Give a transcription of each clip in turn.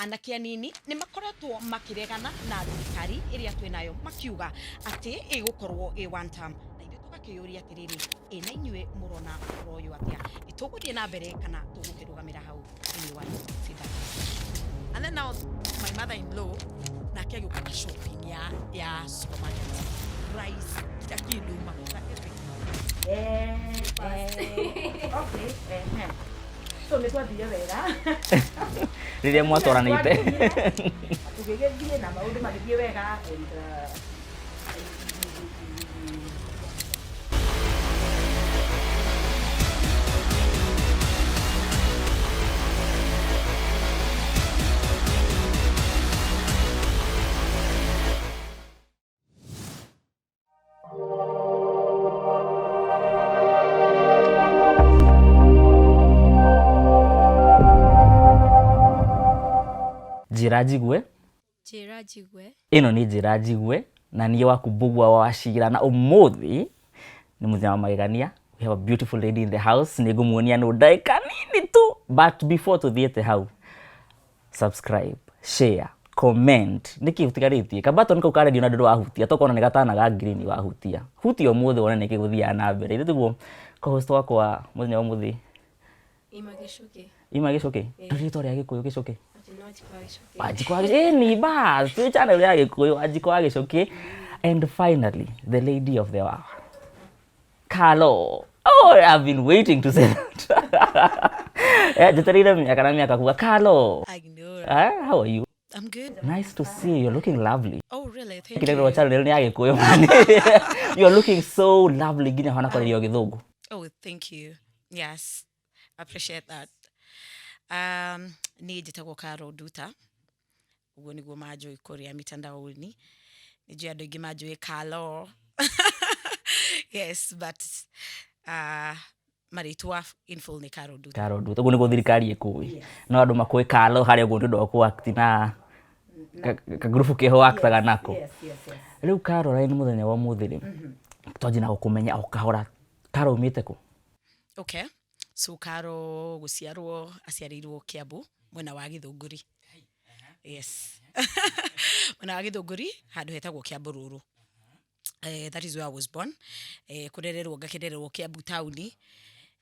Anake anini nĩ makoretwo makĩregana na thirikari ĩrĩa twĩ nayo makiuga atĩ ĩgũkorwo ĩ one term, na ithuĩ tũgakĩyũria atĩrĩrĩ, ĩ na inyuĩ mũrona ũhoro ũyũ atĩa? Ĩ tũgũthiĩ na mbere kana tũgũkĩrũgamĩra hau thĩinĩ wa Feedback. And then now my mother-in-law nake agĩũka na shopping ya supermarket, rice, kila kĩndũ, maguta, everything. Okay, ehe. So nĩ twathire wega. Rĩrĩa mwatwaranĩte. Tũgĩgĩthiĩ na maũndũ magĩthiĩ wega and Njĩra njigue. Njĩra njigue. Ĩno nĩ Njĩra Njigue na niĩ waku Mbugua wa Wachira, na ũmũthĩ nĩ mũthenya wa magegania. We have a beautiful lady in the house. Nĩ ngũmuonia nũ ndagĩka nini tu, but before tũthiĩte hau, subscribe, share, comment. Nĩkĩ ũtigarĩtie? Kabatoni kau ka redio na ndũrĩ wahutia, tokorwo nĩ gatana ga green wahutia. Hutia ũmũthĩ wone nĩkĩ gũthiaga na mbere. Ithuĩ tiguo co-host wakwa mũthenya wa ũmũthĩ? Ima Gĩcũkĩ. Ima Gĩcũkĩ? Ndũrĩ rĩtwa rĩa Gĩkũyũ Gĩcũkĩ? Atĩ no Wanjikũ wa Gĩcũkĩ. Wanjikũ wa Gĩcũkĩ. Ĩni bas, twĩ channel ya Gĩkũyũ, Wanjikũ wa Gĩcũkĩ. And finally, the lady of the hour. Carlo. Oh, I've been waiting to say that. Njetereire mĩaka na mĩaka kuga Carlo. I know. How are you? I'm good. Nice to see you. You're looking lovely. Oh, really? Thank Kile you. channel nĩ ya Gĩkũyũ man. You're looking so lovely nginya hana kwarĩrio Gĩthũngũ. Oh, thank you. Yes. Appreciate that. Niĩ njĩtagwo Carol Nduta. Ũguo nĩguo manjũĩ kũrĩa mitandaoni. Nĩ njũĩ andũ aingĩ manjũĩ Carlo. Yes, but marĩtwa in full nĩ Carol Nduta. Carol Nduta. Ũguo nĩguo thirikari ĩkũĩ. No andũ makũĩ Carlo harĩa ũguo nĩ ũndũ wa kũ act na kagurubu keho actaga nako. Yes. Rĩu Caroline mũthenya wa ũmũthĩ rĩ, twanjie na gũkũmenya o kahora. Carol umĩte kũ? Okay. So Carol gũciarwo aciarĩirwo Kiambu mwena wa Gĩthũngũri. Yes. Mwena wa Gĩthũngũri handũ hetagwo Kiambururu. That is where I was born. Kũrererwo ngakĩrererwo Kiambu taũni.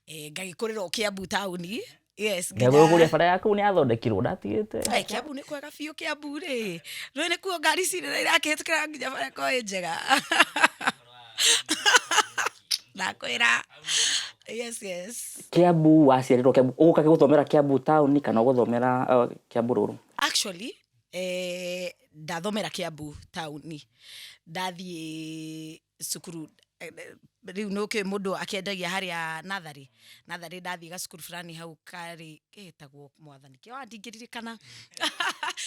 Ngagĩkũrĩra o Kiambu taũni. Yes. Ndegũkũria bara yaku nĩ yathondekirwo ndatigĩte. Ai, Kiambu nĩ kwega biũ. Kiambu rĩ, rĩu nĩ kuo ngari cirĩ irakĩhĩtũkĩra nginya bara ĩkorwo ĩ njega. Ndakwĩra. Yes. Kiambu waciarĩrwo Kiambu, ũgũka gũthomera Kiambu taũni kana ũgũthomera Kiambu rũrũ? Actually, ndathomera Kiambu taũni. Ndathiĩ cukuru rĩu nĩ ũkĩũĩ mũndũ akĩendagia harĩa natharĩ. Natharĩ ndathiĩ gacukuru fulani hau karĩ getagwo mwathani kĩo ndingĩririkana.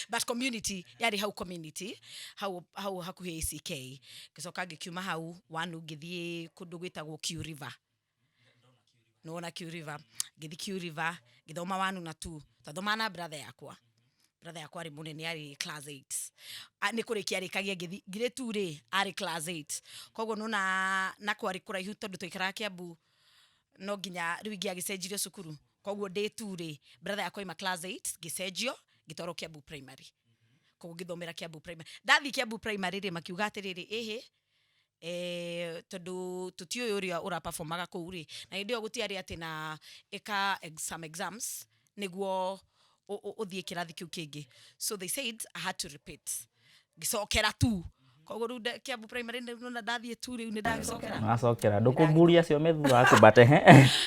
But community yarĩ hau community hau hau hakuhĩ ACK. Ngĩcoka ngĩkiuma hau wanu ngĩthiĩ kũndũ gwĩtagwo Q River. Nĩwona Q River, ngĩthiĩ Q River ngĩthoma wanu na two. Twathomaga na brother yakwa. Brother yakwa arĩ mũnene arĩ class 8. Nĩ kũrĩkia arĩkagia ngĩthiĩ grade 2 rĩ arĩ class 8. Koguo nĩwona na kwarĩ kũraihu tondũ twaikaraga Kiambu no nginya rĩu ingĩagĩcenjirio cukuru. Koguo ndĩ 2 rĩ, brother yakwa aima class 8 ngĩcenjio ngĩtwarwo Kiambu primary. Koguo ngĩthomera Kiambu primary. Ndathiĩ Kiambu primary rĩ, makiuga atĩrĩrĩ, ĩhĩ, tondũ tũtiũĩ ũrĩa ũra performaga kũu rĩ, na hĩndĩ ĩyo gũtiarĩ atĩ na ĩka some exams nĩguo ũthiĩ kĩrathi kĩu kĩngĩ. So they said I had to repeat. Ngĩcokera tu. Koguo rĩu Kiambu primary nĩ ndathiĩ tu rĩu nĩ ndagĩcokera. Wacokera. Ndũkũmburia acio me thutha waku but ehe.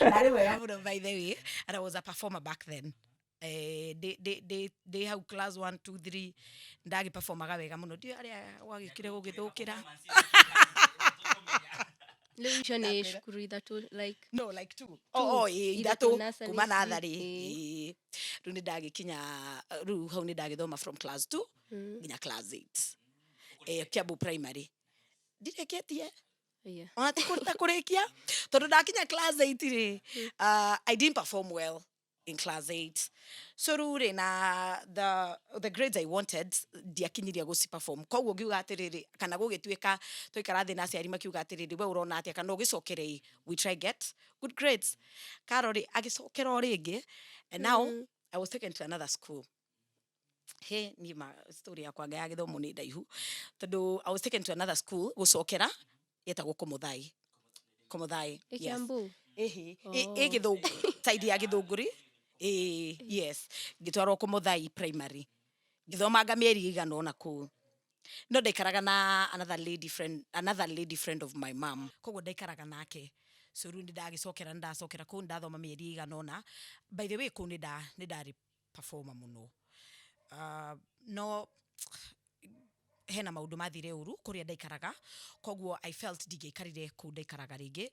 Ndarĩ mwega mũno by the way, and I was a performer back then. Ndĩ hau class 1 2 3 ndagĩ performaga wega mũno. Ndiũĩ harĩa gwagĩũkire gũgĩthũkĩra. Rĩu icio nĩ cukuru ithatũ like No, like two. Oh, ĩ, ithatũ, ithatũ nursery, kuma natharĩ. ĩ. Ĩ. Rĩu nĩ ndagĩkinya, rĩu hau nĩ ndagĩthoma from class 2 nginya class 8. Kiambu primary. Ndirĩkĩtie. Ona ti kũruta kũrĩkia tondũ ndakinya class 8 rĩ, I didn't perform well in class 8. So rĩu rĩ, na the grades I wanted ndiakinyirie gũci perform. Koguo ngiuga atĩrĩrĩ, kana gũgĩtuĩka twaikara thĩ na aciari makiuga atĩrĩrĩ, we ũrona atĩa kana ũgĩcokere ĩ, we try get good grades. Carol rĩ, agĩcokera o rĩngĩ, and now I was taken to another school. He niĩ ma story yakwa nga ya gĩthomo nĩ ndaihu, tondũ I was taken to another school gũcokera yetagwo Komothai. Komothai. Ĩ Kiambu? Ĩhĩ, ĩ Gĩthũngũ, side ya Gĩthũngũri. Ĩ yes, ngĩtwarwo Komothai Primary, ngĩthomanga mĩeri ĩigana ũna kũu, no ndaikaraga na another lady friend of my mom, koguo ndaikaraga nake. So rĩu nĩndagĩcokera, nĩndacokera kũu, nĩndathoma mĩeri ĩigana ũna. By the way, kũu nĩ ndarĩ performer mũno, no hena maũndũ mathire ũru kũrĩa ndaikaraga, koguo I felt ndingĩaikarire kũu ndaikaraga rĩngĩ.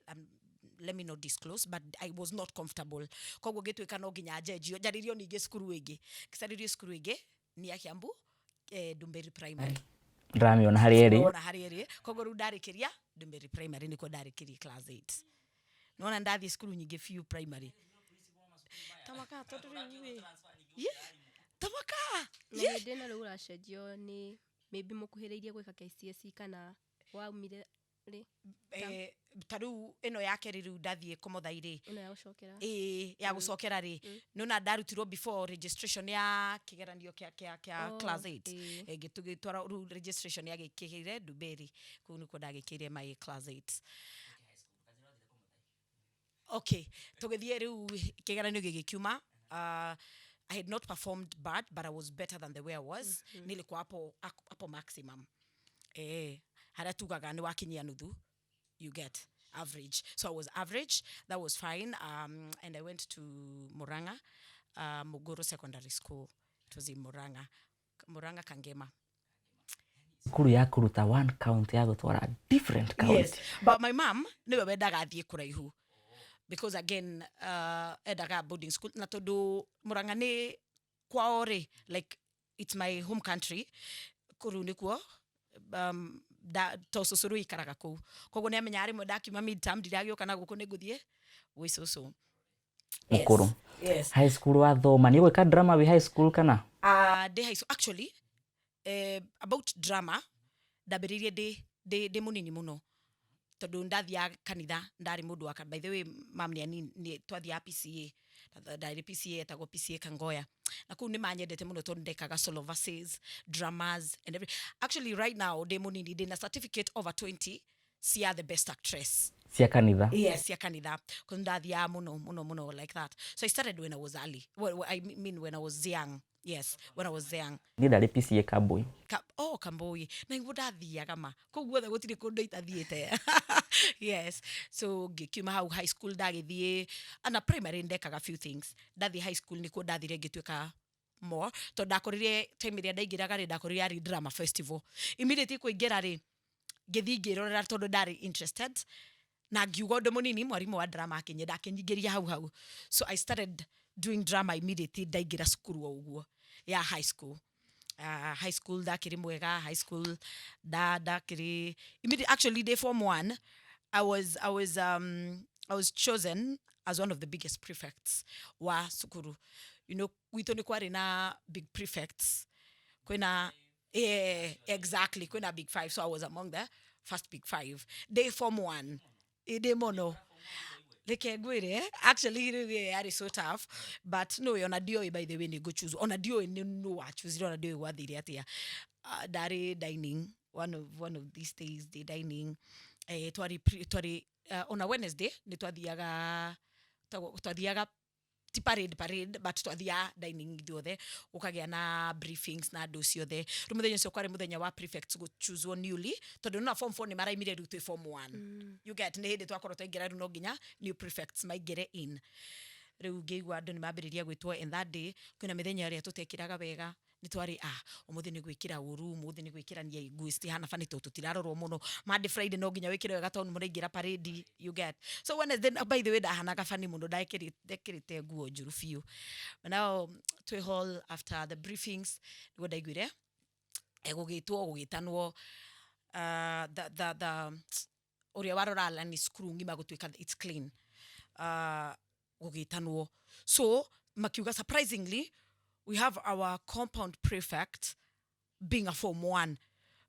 Let me not disclose, but I was not comfortable, koguo ngĩtuĩka no nginya njenjio, njarĩrio ningĩ cukuru ĩngĩ, ngĩcarĩrio cukuru ĩngĩ nĩ ya Kiambu, Ndumberi Primary. Ndĩramĩona harĩa ĩrĩ. Ona harĩa ĩrĩ. Koguo rĩu ndarĩkĩria Ndumberi Primary, nĩkuo ndarĩkĩrie class 8. Nona ndathiĩ cukuru nyingĩ biũ primary tamaka, tondũ rĩu ĩ, yeah, tamaka. Na hĩndĩ ĩno rĩu ũracenjio nĩ maybe mũkuhĩrĩirie gwĩka KCSE kana waumire rĩ? Ta rĩu ĩno ya kerĩ, rĩu ndathiĩ Komothai rĩ. Ĩno ya gũcokera. Ĩĩ, ya gũcokera rĩ, nĩona ndarutirwo before registration ya kĩgeranio kĩa class 8. Ngĩtwara rĩu registration yagĩkĩire Ndumberi, kũu nĩkuo ndagĩkĩire my class 8. Okay, tũgĩthiĩ rĩu kĩgeranio gĩgĩkiuma. I had not performed bad, but I was better than the way I was. Nilikuwa hapo maximum, harĩa tugaga nĩ wakinyia nuthu, you get average. So I was average, that was fine. And I went to Muranga, Muguru Secondary School. It was in Muranga, Muranga Kangema. Cukuru ya kũruta one county ya gũtwara different county. Yes, but my mom niwe wendaga thiĩ kũraihu, because again endaga boarding school, na tondũ Murang'a nĩ kwao rĩ, like it's my home country, kũrũ nĩkuo to cũcũ rĩu ikaraga kũu, koguo nĩ amenyaga rĩmwe ndakiuma midterm ndiragĩũka na gũkũ, nĩ ngũthiĩ gwĩ cũcũ. Mũkũrũ. Yes. High school wathoma, nĩ ũgwĩka drama wĩ high school kana? Ndĩ high school actually, about drama ndambĩrĩirie ndĩ mũnini mũno, tondũ ndathiaga kanitha, ndarĩ mũndũ wa by the way, mam nĩ twathiaga PCA, ndarĩ PCA etagwo PCA Kangoya, na kũu nĩ manyendete mũno tondũ ndekaga solo verses, dramas and every. Actually, right now ndĩ mũnini, ndĩ na certificate over 20 cia the best actress. Cia kanitha? Yes, cia kanitha, because ndathiaga mũno mũno mũno like that. So I started when I was early, well, I mean when I was young. Yes, when I was young. Niĩ ndarĩ PCA Kambui. Oh, Kambui na niguo ndathiaga ma kũu guothe, gũtirĩ kũndũ itathiĩte. Yes, so ngĩkiuma hau high school, ndagĩthiĩ ana primary ndekaga few things. Ndathiĩ high school nĩkuo ndathire ngĩtuĩka more, tondũ ndakorire time ĩrĩa ndaingĩraga rĩ, ndakorire yarĩ drama festival. Immediately kũingĩra rĩ, ngĩthiĩ ngĩrorera, tondũ ndarĩ interested, na ngiuga ũndũ mũnini, mwarimũ wa drama akĩnyenda, akĩnyingĩria hau hau. So I started doing drama immediately ndaingĩra cukuru o ũguo ya high school. High school ndakĩrĩ mwega, high school ndakĩrĩ immediately, actually day form one I was chosen as one of the biggest prefects wa cukuru. Gwitũ nĩ kwarĩ na big prefects, kwĩna, yeah, exactly, kwĩna big five. So I was among the first big five day form one. Ĩndĩ mũno, reke ngwĩre, actually rĩu yarĩ so tough, but no ona ndioĩ, by the way, nĩ ngũchoose, ona ndioĩ nĩ nũ wachoosire, ona ndioĩ gwathire atĩa. Ndarĩ dining one of these days, ndĩ dining, twarĩ on a Wednesday nĩ twathiaga ti parade parade, but twathiaga dining ithuothe, gũkagĩa na briefings na andũ ciothe. Rĩu mũthenya ũcio kwarĩ mũthenya wa prefects gũchooswo newly, tondũ nona form 4 nĩ maraimire, rĩu twĩ form 1, you get? Nĩ hĩndĩ twakorwo twaingĩra, rĩu no nginya new prefects maingĩre in. Rĩu ngĩigua andũ nĩ mambĩrĩria gwĩtwo, and that day kwĩna mĩthenya ĩrĩa tũtekĩraga wega, nĩ twarĩ ũmũthĩ nĩ gwĩkĩra ũru, ũmũthĩ nĩ gwĩkĩrania nguo citihana bani, tondũ tũtirarorwo mũno. Monday, Friday no nginya wĩkĩre wega tondũ mũraingĩra parade, you get? So Wednesday, by the way, ndahanaga bani mũno, ndekĩrĩte nguo njũru biũ. Now twĩ hall after the briefings, nĩguo ndaiguire gũgĩtwo, gũgĩtanwo the ũrĩa warora lani cukuru ng'ima gũtuĩka it's clean, gũgĩtanwo. So makiuga, "Surprisingly, we have our compound prefect being a form one."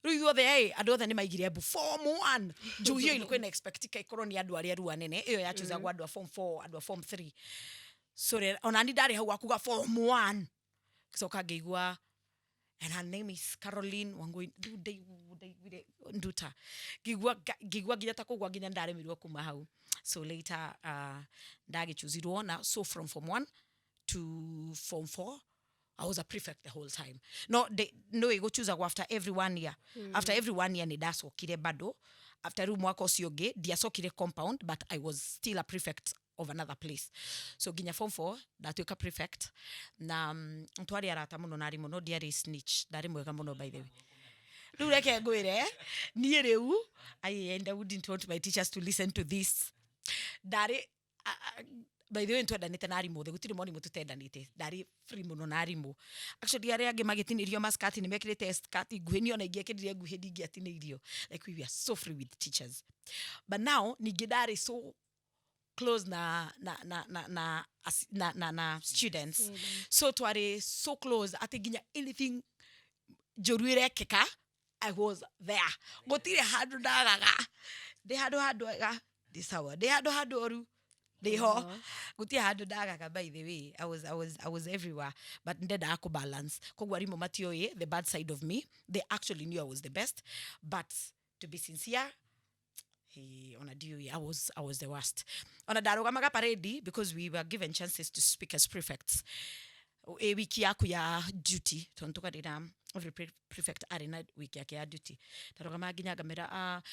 Rĩu ithuothe, andũ othe nĩ maigire mbu, form one, juu hiyo ilikuwa inaexpectika ikorwo nĩ andũ arĩa rĩu anene, ĩyo yachuzagwo andũ a form 4, andũ a form 3. So ona ni ndarĩ hau akuga form one, gĩcoka ngĩigua. And her name is Caroline Wangui. Rĩu ndaiguire nduta, ngĩigua nginya ta kũgwa, nginya ndaremirwo kuma hau. So later ndagĩchuzirwo na so from form 1 to form 4 I was a prefect the whole time. No, no ĩgũchuzagwo after every one year. After every one year nĩ ndacokire bado. After rĩu mwaka ũcio ũngĩ ndiacokire compound, but I was still a prefect of another place. So nginya form 4 ndatuĩka prefect na twarĩ arata mũno na arimũ, no ndiarĩ snitch, ndarĩ mwega mũno, by the way. Rĩu reke ngwĩre, niĩ rĩu and I wouldn't want my teachers to listen to this. Ndarĩ by the way, nĩtwendanĩte na arimũ othe, gũtirĩ mwarimũ tũtendanĩte. Ndarĩ free mũno na arimũ. Actually, arĩa angĩ magĩtinĩrio maskati nĩ mekĩrĩte skati nguhĩ, niĩ ona ingĩekĩrire nguhĩ ndingĩatinĩirio. Like, we were so free with teachers. But now ningĩ ndarĩ so close na students, so twarĩ so close atĩ nginya anything njũru ĩrekĩka, I was there. Gũtirĩ handũ ndagaga. Ndĩ handũ hega ndĩ sawa, ndĩ handũ oru ndĩho, gũtirĩ handũ ndagaga. By the way, I was everywhere, but ndendaga kũ balance. Koguo arimũ matioĩ the bad side of me. They actually knew I was the best, but to be sincere, ona ndiũĩ, I was the worst. Ona ndarũgamaga parade because we were given chances to speak as prefects ĩ wiki yaku ya duty, tondũ tũkarĩ na every prefect arĩ na wiki yake ya duty. Ndarũgamaga nginya ngamera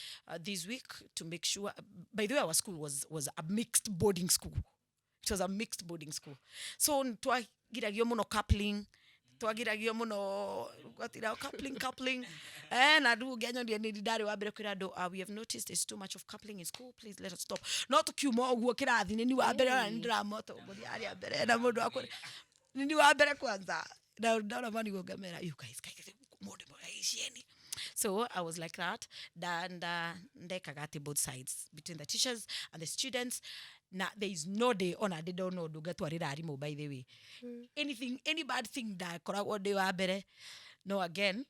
this week to make sure. By the way, our school was a mixed boarding school. It was a mixed boarding school, so twagiragio mũno coupling, twagiragio mũno gwatira coupling coupling, na rĩu ngĩanyonia nĩ ndarĩ wa mbere kwĩra andũ, "We have noticed there's too much of coupling in school. Please let us stop." No tũkiuma ũguo kĩrathi nĩ ni wa mbere, ona nĩ ndĩramotongoria arĩa mbere na mũndũ wakwa nĩ ni wa mbere kwanza, na ndona maniguo ngamera, "You guys, guys, mũndũ icieni." So I was like that. Nda ndekaga atĩ both sides, between the teachers and the students. Na there is no day ona ndĩ ndona ũndũ ngatwarĩra arimũ. By the way, anything, any bad thing, ndakoragwo ndĩ wa mbere. No again,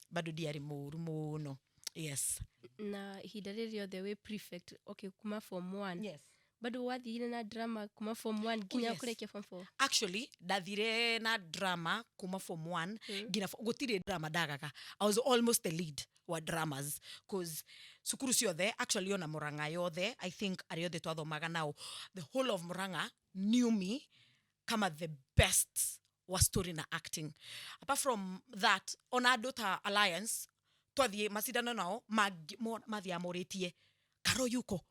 bado ndiarĩ mũru mũno, yes. Na ihinda rĩrĩ rĩothe wĩ prefect, okay, kuma form 1, Yes. bado wathire na drama kuma form 1 nginya Yes. kũrĩkia form 4? Actually, ndathire na drama kuma form 1 nginya gũtirĩ drama ndagaga. I was almost the lead wa dramas, cause cukuru ciothe, actually ona Murang'a yothe, I think arĩa othe twathomaga nao, the whole of Murang'a knew me kama the best wa story na acting. Apart from that, ona andũ ta Alliance twathiĩ macindano nao mathiaga morĩtie, "Karo yuko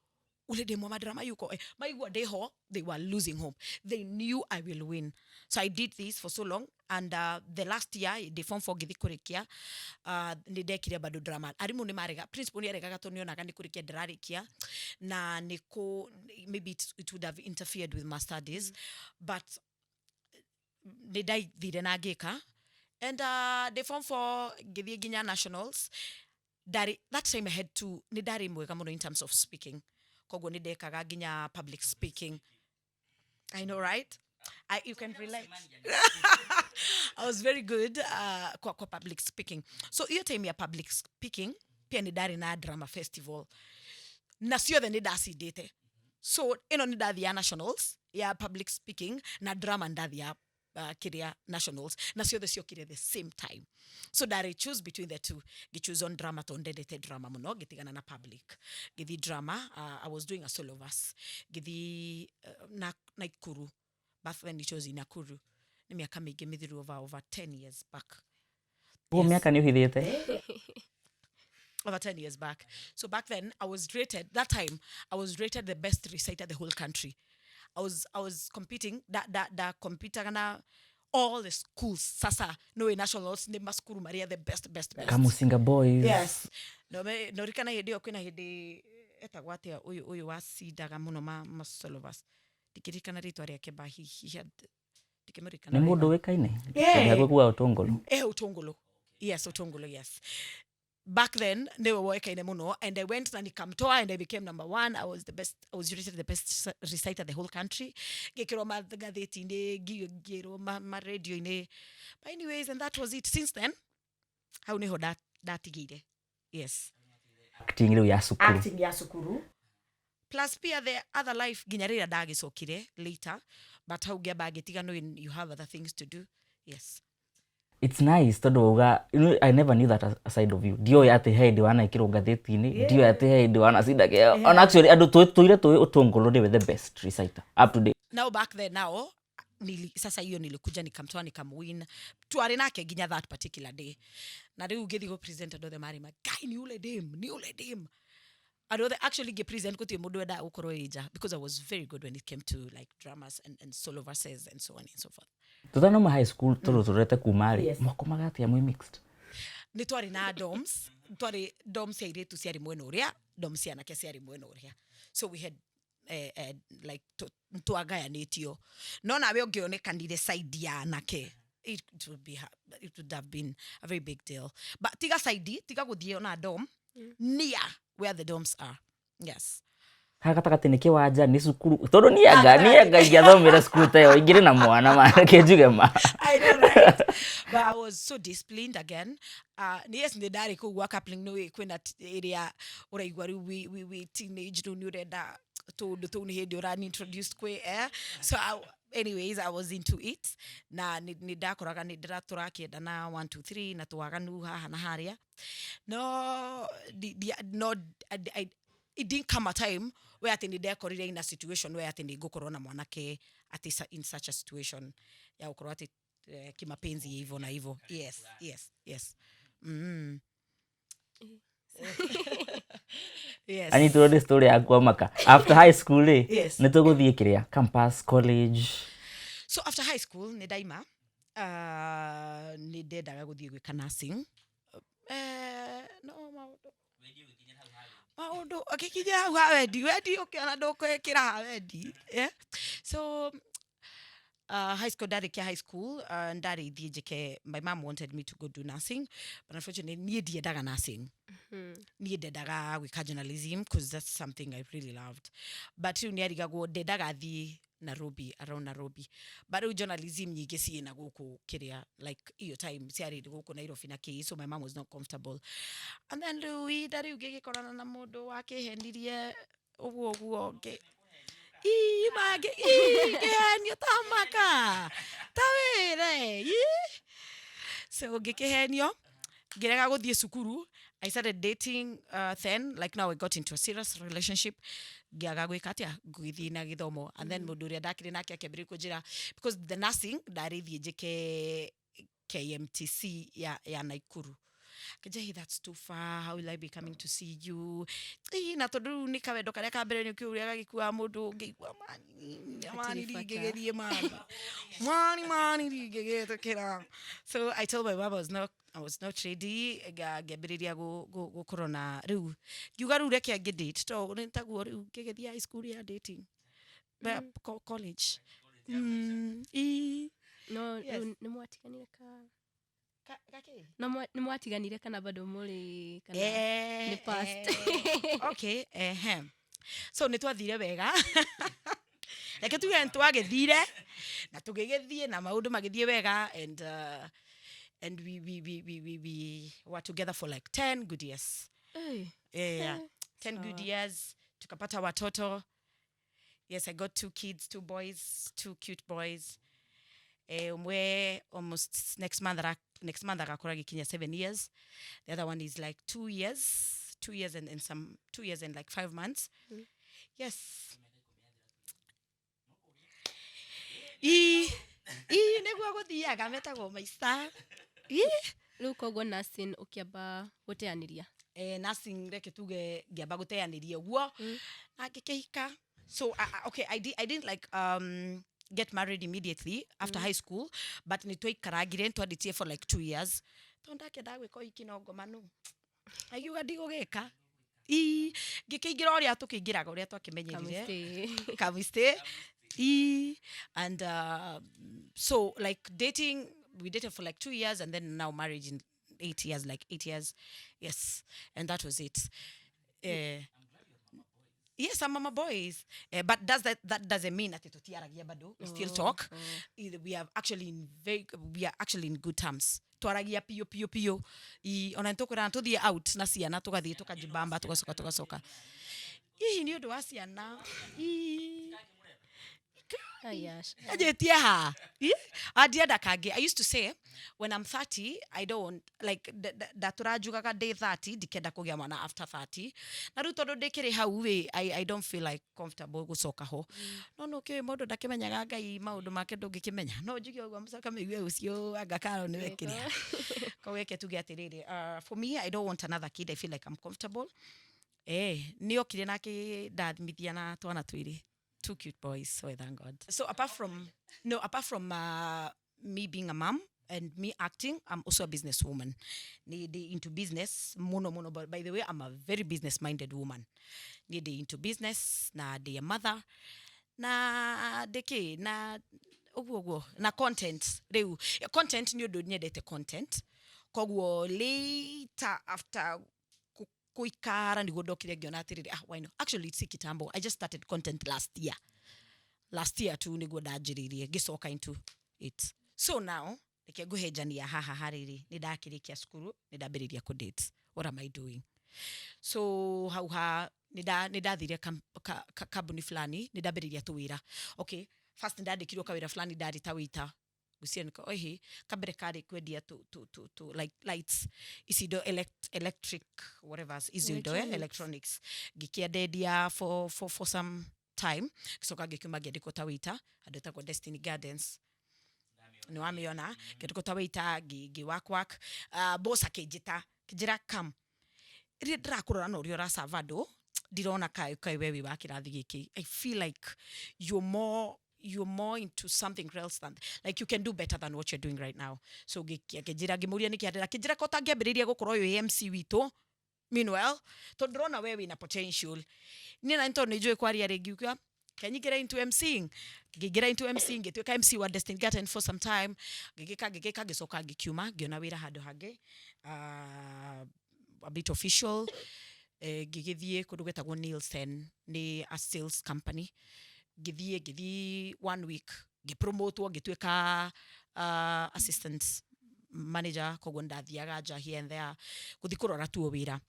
ule demu wa madrama yuko?" Maigua ndĩho, they were losing hope. They knew I will win. So I did this for so long, and the last year ndĩ form 4 ngĩthiĩ kũrĩkia, nĩ ndekire bado drama. Arimũ nĩ marega, principal nĩ aregaga tondũ nĩonaga nĩ kũrĩkia ndĩrarĩkia na nĩ kũ maybe it would have interfered with my studies, but nĩ ndathire na ngĩka. And ndĩ form 4 ngĩthiĩ nginya nationals. Ndarĩ, that time I had to, nĩ ndarĩ mwega mũno in terms of speaking, koguo nĩ ndekaga nginya public speaking. I know, right? You can relate. I was very good kwa public speaking. So hiyo time ya public speaking pia nĩ ndarĩ na drama festival na ciothe nĩ ndacindĩte. So ĩno nĩ ndathia nationals ya public speaking na drama, ndathia kĩrĩa nationals, na ciothe ciokire the same time. So ndarĩ choose between the two, ngĩchoose on drama tondũ ndendete drama mũno. Ngĩtigana na public, ngĩthi drama. I was doing a solo verse, ngĩthi na Nakuru. Back then it was in Nakuru. Nĩ mĩaka mĩingĩ mĩthiru, over 10 years back. Guo mĩaka nĩ ũhithĩte. Over 10 years back. So back then, I was rated, that time, I was rated the best reciter the whole country. I was competing, da compete na all the schools. Sasa, no nationals, ni masukuru maria the best, best, best. Kamusinga Boys. Yes. No, me, no rikana hĩndĩ ĩyo kwĩna hĩndĩ etagwo atĩa ũyũ wacindaga mũno ma Solovas. Ndikĩririkana rĩtwa rĩake, but he had, ndikĩmũririkana Nĩ mũndũ wega. ũĩkaine. Yeah. Hakuhĩ Ũtũngũrũ. Utongolo, yes, Utongolo, yes. Back then niwe woekaine muno, and I went na nikamtoa and I became number one. I was the best, I was rated the best reciter the whole country. Ngĩkĩrwo magathĩti-inĩ, ngĩrwo ma-radio-inĩ. But anyways, and that was it. Since then, hau niho ndatigĩire, yes. Acting rĩu ya cukuru. Acting ya cukuru plus pia the other life, nginya rĩrĩa ndagĩcokire later, but hau ngĩamba ngĩtiga, knowing you have other things to do, yes. It's nice tondũ wauga, I never knew that side of you. Ndioĩ atĩ he hĩndĩ wanekĩrwo ngathĩti-inĩ, ndioĩ atĩ he hĩndĩ wanacinda ona actually andũ tũire tũĩ Ũtũngũrũ nĩwe the best reciter up to date. Now back then now sasa hiyo nilikuja nikamtoa, nikamwin, twarĩ nake nginya that particular day. Na rĩu ngĩthiĩ gũ present, andũ othe marĩ ma guy, ni ule dem, ni ule dem. Andũ othe actually ngĩ present gũtirĩ mũndũ wendaga gũkorwo ĩ nja because I was very good when it came to like dramas and solo verses and so on and so forth. Tũtanauma high school, tondũ tũrorete kuma rĩ, mwakomaga atĩa mwĩ mixed? Nĩ twarĩ na dorms, twarĩ dorms cia airĩtu ciarĩ mwena ũrĩa, dorms cia anake ciarĩ mwena ũrĩa. So we had like twagayanĩtio, no nawe ũngĩonekanire side ya anake, it would have been a very big deal. But tiga side, tiga gũthiĩ ona dorm near where the dorms are, yes. Haha gatagatĩ nĩ kĩwanja, nĩ cukuru? Tondũ niĩ anga ingĩathomire cukuru ta ĩyo, ingĩrĩ na mwana ma, reke njuge ma. I know, right? But I was so disciplined again. Yes, nĩ ndarĩ kũu gwa coupling, no kwĩna ĩrĩa ũraigua rĩu wi teenage, rĩu nĩ ũrenda tũũndũ tũu, nĩ hĩndĩ ũrani introduced kwĩ, eh? So anyways, I was into it na nĩ ndakoraga nĩ ndĩra tũrakĩenda na 1 2 3 na twaganu haha na harĩa, no no it didn't come a time where atĩ nĩ ndekorire in a situation where atĩ nĩ ngũkorwo na mwanake atĩ in such a situation ya gũkorwo atĩ kimapenzi hivyo na hivyo. Yes. Anyitirwo nĩ story yaku amaka. After high school rĩ, Yes. nĩ tũgũthiĩ kĩrĩa, campus, college? So after high school nĩ ndaima, nĩ ndendaga gũthiĩ gwĩka nursing, no maũndũ akĩkinya hau ha wendi, wendi ũkĩona ndũkwĩkĩra ha wendi, yeah? So high school, ndarĩkia high school, ndarĩ thiĩ njĩke, my mom wanted me to go do nursing, but unfortunately niĩ ndiendaga nursing. Niĩ ndendaga gwĩka journalism because that's something I really loved. But rĩu nĩ arigagwo, ndendaga thiĩ Nairobi, around Nairobi, but rĩu journalism nyingĩ ciĩna gũkũ kĩrĩa, like iyo time ciarĩ gũkũ Nairobi na kĩ, so my mom was not comfortable. And then rĩu ihinda rĩu ngĩgĩkorana na mũndũ wakĩhenirie ũguo ũguo, ngĩ ii mangĩ ii ngĩhenio ta maka ta wĩre ii. So ngĩkĩhenio, ngĩrega gũthiĩ cukuru. I started dating, then like now I got into a serious relationship, ngĩaga gwĩka atĩa, ngũgĩthiĩ na gĩthomo. And then mũndũ ũrĩa ndakĩrĩ nake akĩambĩrĩria kũnjĩra, because the nursing ndarĩ thiĩ njĩke KMTC ya Naikuru. Akĩnjĩra, "Hey, that's too far. How will I be coming to see you?" Ĩ, na tondũ rĩu nĩ kawendo karĩa ka mbere, nĩ ũkĩũĩ ũrĩa gagĩkuaga mũndũ, ngĩigua mani mani. Hatirĩ bata. Ndingĩgĩthiĩ mani mani mani, ndingĩgĩtĩkĩra. So I told my mom I was not ready. Ngĩambĩrĩria gũkorwo na rĩu, ngiuga rĩu reke ngĩ date to nĩ taguo rĩu ngĩgĩthiĩ high school ya dating. College. Ii. No. Yes. Rĩu nĩ mwatiganire ka Gakĩ? No nĩ mwatiganire kana bado mũrĩ kana nĩ past? Okay, ehe. So nĩ twathire wega, reke tuge nĩ twagĩthire na tũgĩgĩthiĩ na maũndũ magĩthiĩ wega, and we were together for like 10 good years. Hey. Yeah. 10 good years, tukapata watoto. Yes, I got two kids, two boys, two cute boys. Umwe almost next month agakora gikinya 7 years. The other one is like 2 years, 2 years and some 2 years and like 5 months. Yes. I nĩguo gũthiaga, metagwo maica. Ii. Rĩu koguo nursing ũkĩamba gũteanĩria? Nursing, reke tuge ngĩamba gũteanĩria ũguo na ngĩkĩhika. So okay, I didn't like get married immediately after high school, but nĩ twaikarangire, twandĩtie for like 2 years, tondũ ndakĩendaga gwĩka ũhiki no ngomanu, agiuga ndigũgĩka. Ii, ngĩkĩingĩra ũrĩa tũkĩingĩraga, ũrĩa twakĩmenyerire. Kamũstay. Kamiste. E and so like dating, we dated for like 2 years, and then now marriage in 8 years, like 8 years, yes, and that was it. Yes, I'm mama boys, but does that that doesn't mean that tutiaragia bado. We still talk. Either we are actually in good terms. Twaragia pio pio pio. I ona nĩtũkwĩrana tũthiĩ out na ciana, tũgathiĩ tũkajibamba, tũgacoka tũgacoka, hihi nĩ ũndũ wa ciana. Ii. Ai, aca. Anjĩtie ha. Andienda kangĩ. I used to say when I'm 30, I don't like, ndatũra njugaga ndĩ 30 ndikenda kũgĩa mwana after 30, na rĩu tondũ ndĩkĩrĩ hau ĩ, I don't feel like comfortable gũcoka ho. No no kĩũĩ mũndũ ndakĩmenyaga Ngai maũndũ make, ndũngĩkĩmenya. No njuge ũguo mũcoka mĩigue ũcio anga karo nĩwe kĩrĩa. Koguo reke tuge atĩrĩrĩ, for me, I don't want another kid. I feel like I'm comfortable. Nĩ okire na akĩndathimithia na twana twĩrĩ, two cute boys, so I thank God. So apart from, no, apart from me being a mom and me acting, I'm also a businesswoman. Nĩ ndĩ into business muno muno, but by the way, I'm a very business minded woman. Nĩ ndĩ into business na ndĩ a mother na ndĩkĩ na ũguo ũguo na content. Rĩu content nĩ ũndũ nyendete content, koguo later after kuikara niguo ndokire ngĩona atĩrĩrĩ, ah, why not? Actually, si kitambo, I just started content last year, last year tu niguo ndanjĩrĩirie ngĩcoka into it. So now reke ngũhenjania haha harĩrĩ, nĩ ndakĩrĩkia cukuru, nĩ ndambĩrĩria kũ date. What am I doing? So hau ha nĩ ndathire kambuni fulani, nĩ ndambĩrĩria tũwĩra. Okay, first ndandĩkirwo kawĩra fulani, ndarĩ ta waiter ngwĩciria nĩko ĩhĩ kambere karĩ kwendia tu like lights ici indo electric whatever icio indo, Electronics. Electronics ngĩkĩendendia for some time, ngĩcoka ngĩkiuma, ngĩandĩkwo ta waiter handũ ĩtagwo Destiny Gardens, nĩ wamĩona. Ngĩandĩkwo ta waiter, ngĩ work work, boss akĩnjĩta, akĩnjĩra, "Come, rĩrĩa ndĩrakũrora na ũrĩa ũracava andũ, ndirona kaĩ we wĩ wa kĩrathi gĩkĩ. I feel like you're more into something else than, like, you can do better than what you're doing right now." So akĩnjĩra, ngĩmũria nĩkĩ arera, akĩnjĩra ko ũtangĩambĩrĩria gũkorwo wĩ MC witũ meanwhile, tondũ ndĩrona we wĩna potential. Niĩ na nĩ tondũ nĩ njũĩ kwaria rĩngĩ, ngiuga kenyingĩra into MCing. Ngĩingĩra into MCing, ngĩtuĩka MC wa Destiny Garden for some time, ngĩgĩka ngĩgĩka, ngĩcoka ngĩkiuma, ngĩona wĩra handũ hangĩ, a bit official. Ngĩgĩthiĩ kũndũ gwĩtagwo Nielsen, nĩ a sales company. Ngĩthiĩ one week, ngĩpromotwo, ngĩtuĩka assistant manager. Koguo ndathiaga nja here and there gũthiĩ kũrora tuo wĩra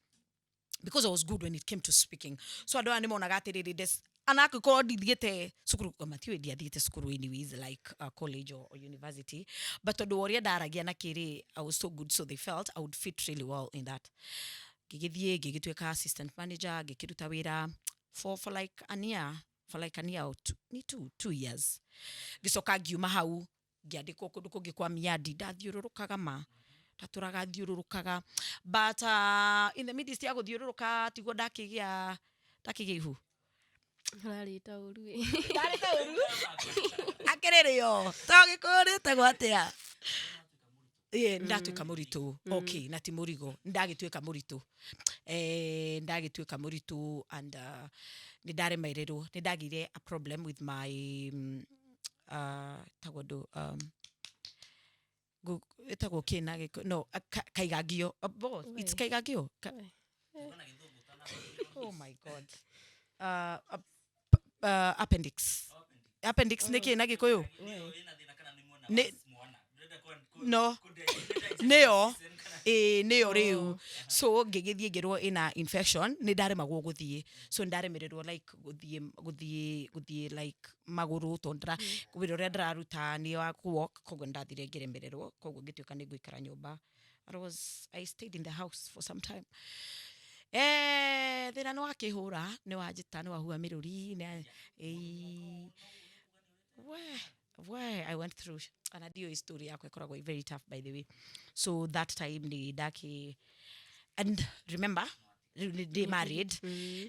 because I was good when it came to speaking. So andũ aya nĩ monaga atĩrĩrĩ, des anangĩkorwo ndithiĩte cukuru, matiũĩ ndiathiĩte cukuru anyways, like college or university, but tondũ wa ũrĩa ndaragia na kĩrĩ, I was so good, so they felt I would fit really well in that. Ngĩgĩthiĩ ngĩgĩtuĩka assistant manager, ngĩkĩruta wĩra for like an year, for like an year or two, ni 2 years. Ngĩcoka ngiuma hau, ngĩandĩkwo kũndũ kũngĩ kwa miadi. Ndathiũrũrũkaga ma ndatũraga thiũrũrũkaga, but in the midst ya gũthiũrũrũka tiguo ndakĩgĩa ihu. Ũrarĩta ũru ĩ. Ndarĩte ũru akĩrĩrĩo to gĩkũyũ rĩtagwo atĩa? Ĩĩ, ndatuĩka mũritũ. Okay, na ti mũrigo, ndagĩtuĩka mũritũ, ndagĩtuĩka mũritũ and nĩ ndaremererwo, nĩ ndagĩire a problem with my tagwo ndũ ĩtagwo kĩ na gĩkũ no kaigangio. Boss, it's We. kaigangio. We. Oh my God, appendix, appendix nĩ kĩ na gĩkũyũ? Nĩ no nĩyo ĩĩ nĩyo rĩu. So ngĩgĩthiĩ ngĩrwo ĩna infection, nĩ ndaremagwo gũthiĩ, so nĩ ndaremererwo like gũthiĩ like magũrũ tondũ ndĩra wĩra ũrĩa ndĩraruta nĩ wa walk. Koguo nĩ ndathire ngĩremererwo, koguo ngĩtuĩka nĩ ngũikara nyũmba. I stayed in the house for some time. Thĩna nĩ wakĩhũra, nĩ wanjĩta, nĩ wahua mĩrũri nĩ ĩĩ we I went through ana ndiũĩ story yakwa ĩkoragwo ĩ very tough, by the way. So that time nĩ ndakĩ, and remember rĩu nĩ ndĩ married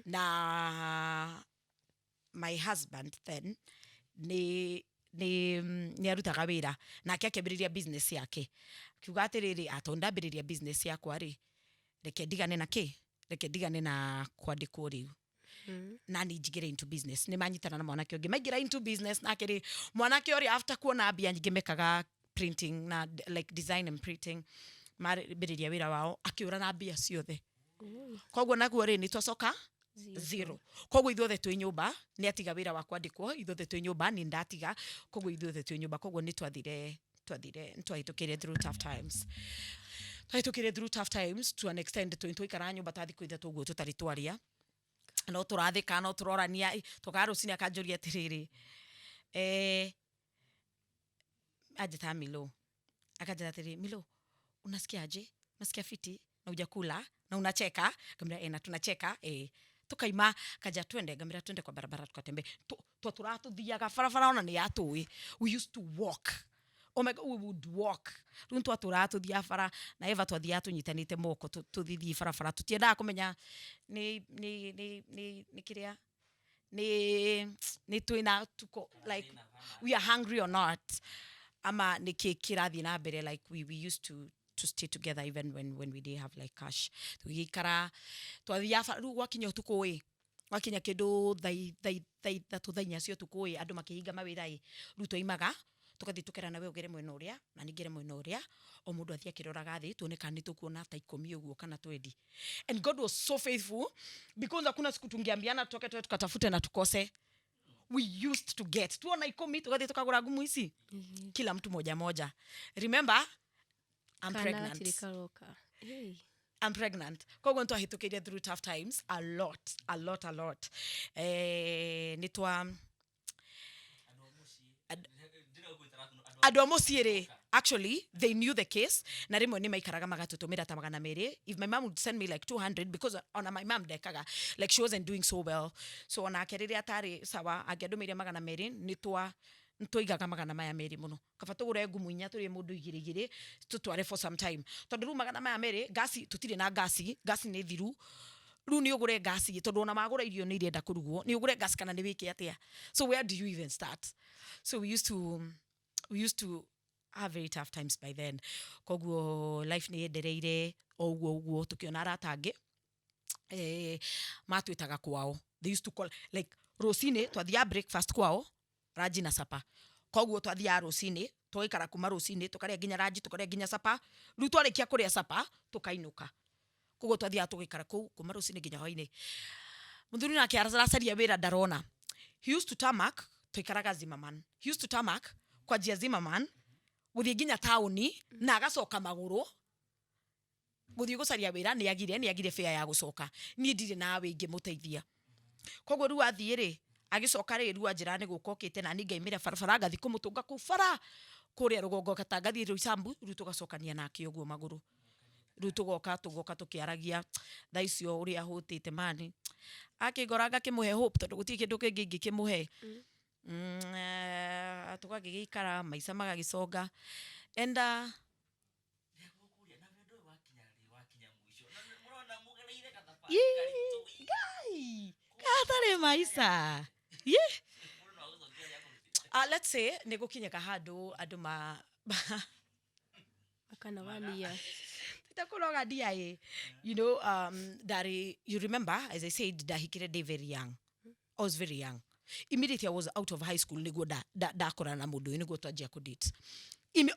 na my husband then nĩ arutaga wĩra nake, akĩambĩrĩria business yake, akiuga atĩrĩrĩ, atondũ ndambĩrĩria business yakwa rĩ, reke ndigane na kĩ, reke ndigane na kwandĩkwo rĩu na ni njingĩre into business. Nĩ manyitana na mwanake ũngĩ, maingĩra into business nake rĩ, mwanake ũrĩa after kuona mbia nyingĩ mekaga printing na like design and printing, mambĩrĩria wĩra wao, akĩũra na mbia ciothe. Koguo naguo rĩ, nĩ twacoka zero. Koguo ithuothe twĩ nyũmba, nĩ atiga wĩra wa kwandĩkwo, ithuothe twĩ nyũmba, nĩ ndatiga, koguo ithuothe twĩ nyũmba. Koguo nĩ twathire nĩ twahĩtũkĩire through tough times, twahĩtũkĩire through tough times to an extent twaikara nyũmba ta thikũ 3 ũguo tũtarĩ twaria, no tũrathĩka, no tũrorania. Tũkaga rũcinĩ akanjũria atĩrĩrĩ, Anjĩtaga Milo, akanjĩra atĩrĩ, "Milo, unasikia aje? Unasikia fiti na hujakula na unacheka?" Ngamwĩra, "Eh, na tunacheka." Tukaima kaja, "Twende." Ngamwĩra, "Twende kwa barabara tukatembee." Twatũraga tũthiaga barabara, ona nĩ yatũĩ. We used to walk. Oh my God, we would walk. Rĩu twatũraga tũthiaga bara na Eva, twathiaga tũnyitanĩte moko, tũthithiĩ barabara. Tũtiendaga kũmenya nĩ kĩrĩa nĩ twĩna tuko, like we are hungry or not, ama nĩ kĩ kĩrathiĩ na mbere. Like we used to stay together even when we didn't have like cash. Tũgĩikara twathiaga bara. Rĩu gwakinya ũtukũ ĩ, gwakinya kĩndũ thaa 3, thaa 4 cia ũtukũ ĩ, andũ makĩhinga mawĩra ĩ, rĩu twaimaga tũgathiĩ tũkerana, "We ũgere mwena ũrĩa na niĩ ngere mwena ũrĩa." O mũndũ athiĩ akĩroraga thĩ, tuone kana nĩ tũkuona ta 10 ũguo kana 20. And God was so faithful because hakuna siku tungeambiana tutoke tuwe tukatafute na tukose. We used to get, tuona 10, tugathiĩ tukagũra ngumu ici, kila mtu moja moja. Remember, I'm Kana pregnant. Gatirĩ karoka. Hey. I'm pregnant. Koguo nĩtwahĩtũkĩire through tough times a lot, a lot, a lot. Nĩtwa andũ a mũciĩ rĩ, actually they knew the case, na rĩmwe nĩ maikaraga magatũtũmĩra ta 200. If my mom would send me like 200, because ona my mom ndekaga, like she wasn't doing so well, so onake rĩrĩa atarĩ sawa angĩandũmĩire 200, nĩtwa nĩtwaigaga 200 mũno, kaba tũgũre ngumu inya tũrĩe mũndũ igĩrĩ igĩrĩ, tũtware for some time, tondũ rĩu 200, ngasi tũtirĩ na ngasi, ngasi nĩ thiru. Rĩu nĩ ũgũre ngasi, tondũ ona magũra irio nĩ irenda kũrugwo, nĩ ũgũre ngasi kana nĩ wĩke atĩa? So where do you even start? So we used to have very tough times by then. Koguo life nĩ yendereire o ũguo ũguo, tũkĩona arata angĩ matwĩtaga kwao. They used to call like rũcinĩ, twathiaga breakfast kwao, lunch na supper. Koguo twathiaga rũcinĩ, tũgaikara kuma rũcinĩ, tũkarĩa nginya lunch, tũkarĩa nginya supper. Rĩu twarĩkia kũrĩa supper, tũkainũka. Koguo twathiaga tũgaikara kũu kuma rũcinĩ nginya hwainĩ. Mũthuri nake aracaria wĩra, ndarona. He used to tarmac, twaikaraga Zimmerman. He used to tarmac kwanjia Zimmerman gũthiĩ nginya taũni na agacoka magũrũ gũthiĩ gũcaria wĩra. Nĩ agire fare ya gũcoka. Niĩ ndirĩ nawe ingĩmũteithia. Koguo rĩu athiĩ rĩ, agĩcoka rĩ, rĩu anjĩra nĩ gũka okĩte, na niĩ ngaimĩra barabara ngathi kũmũtũnga kũu bara kũrĩa rũgongo kata ngathiĩ Roysambu. Rĩu tũgacokania nake ũguo magũrũ. Rĩu tũgoka tũkĩaragia thaa icio ũrĩa ahũtĩte mani akĩngora, ngakĩmũhe hope, tondũ gũtirĩ kĩndũ kĩngĩ ingĩkĩmũhe. Tũgagĩgĩikara, maica magagĩconga and Ndĩrakũria na wendo ũyũ wakinya rĩ, wakinya mũico. Na mũrona mũgereire gathabarĩ Ii, karitũ. Ngai gatarĩ maica. Ye. Mũndũ no agũcokia ũrĩa akũrutĩte. Let's say nĩ gũkinyaga handũ andũ ma Akana wania. Takũroga dia ndarĩ, you remember, as I said, ndahikire ndĩ very young. I was very young. Immediately I was out of high school nĩguo ndakorana na mũndũ ũyũ, nĩguo twanjia kũdate.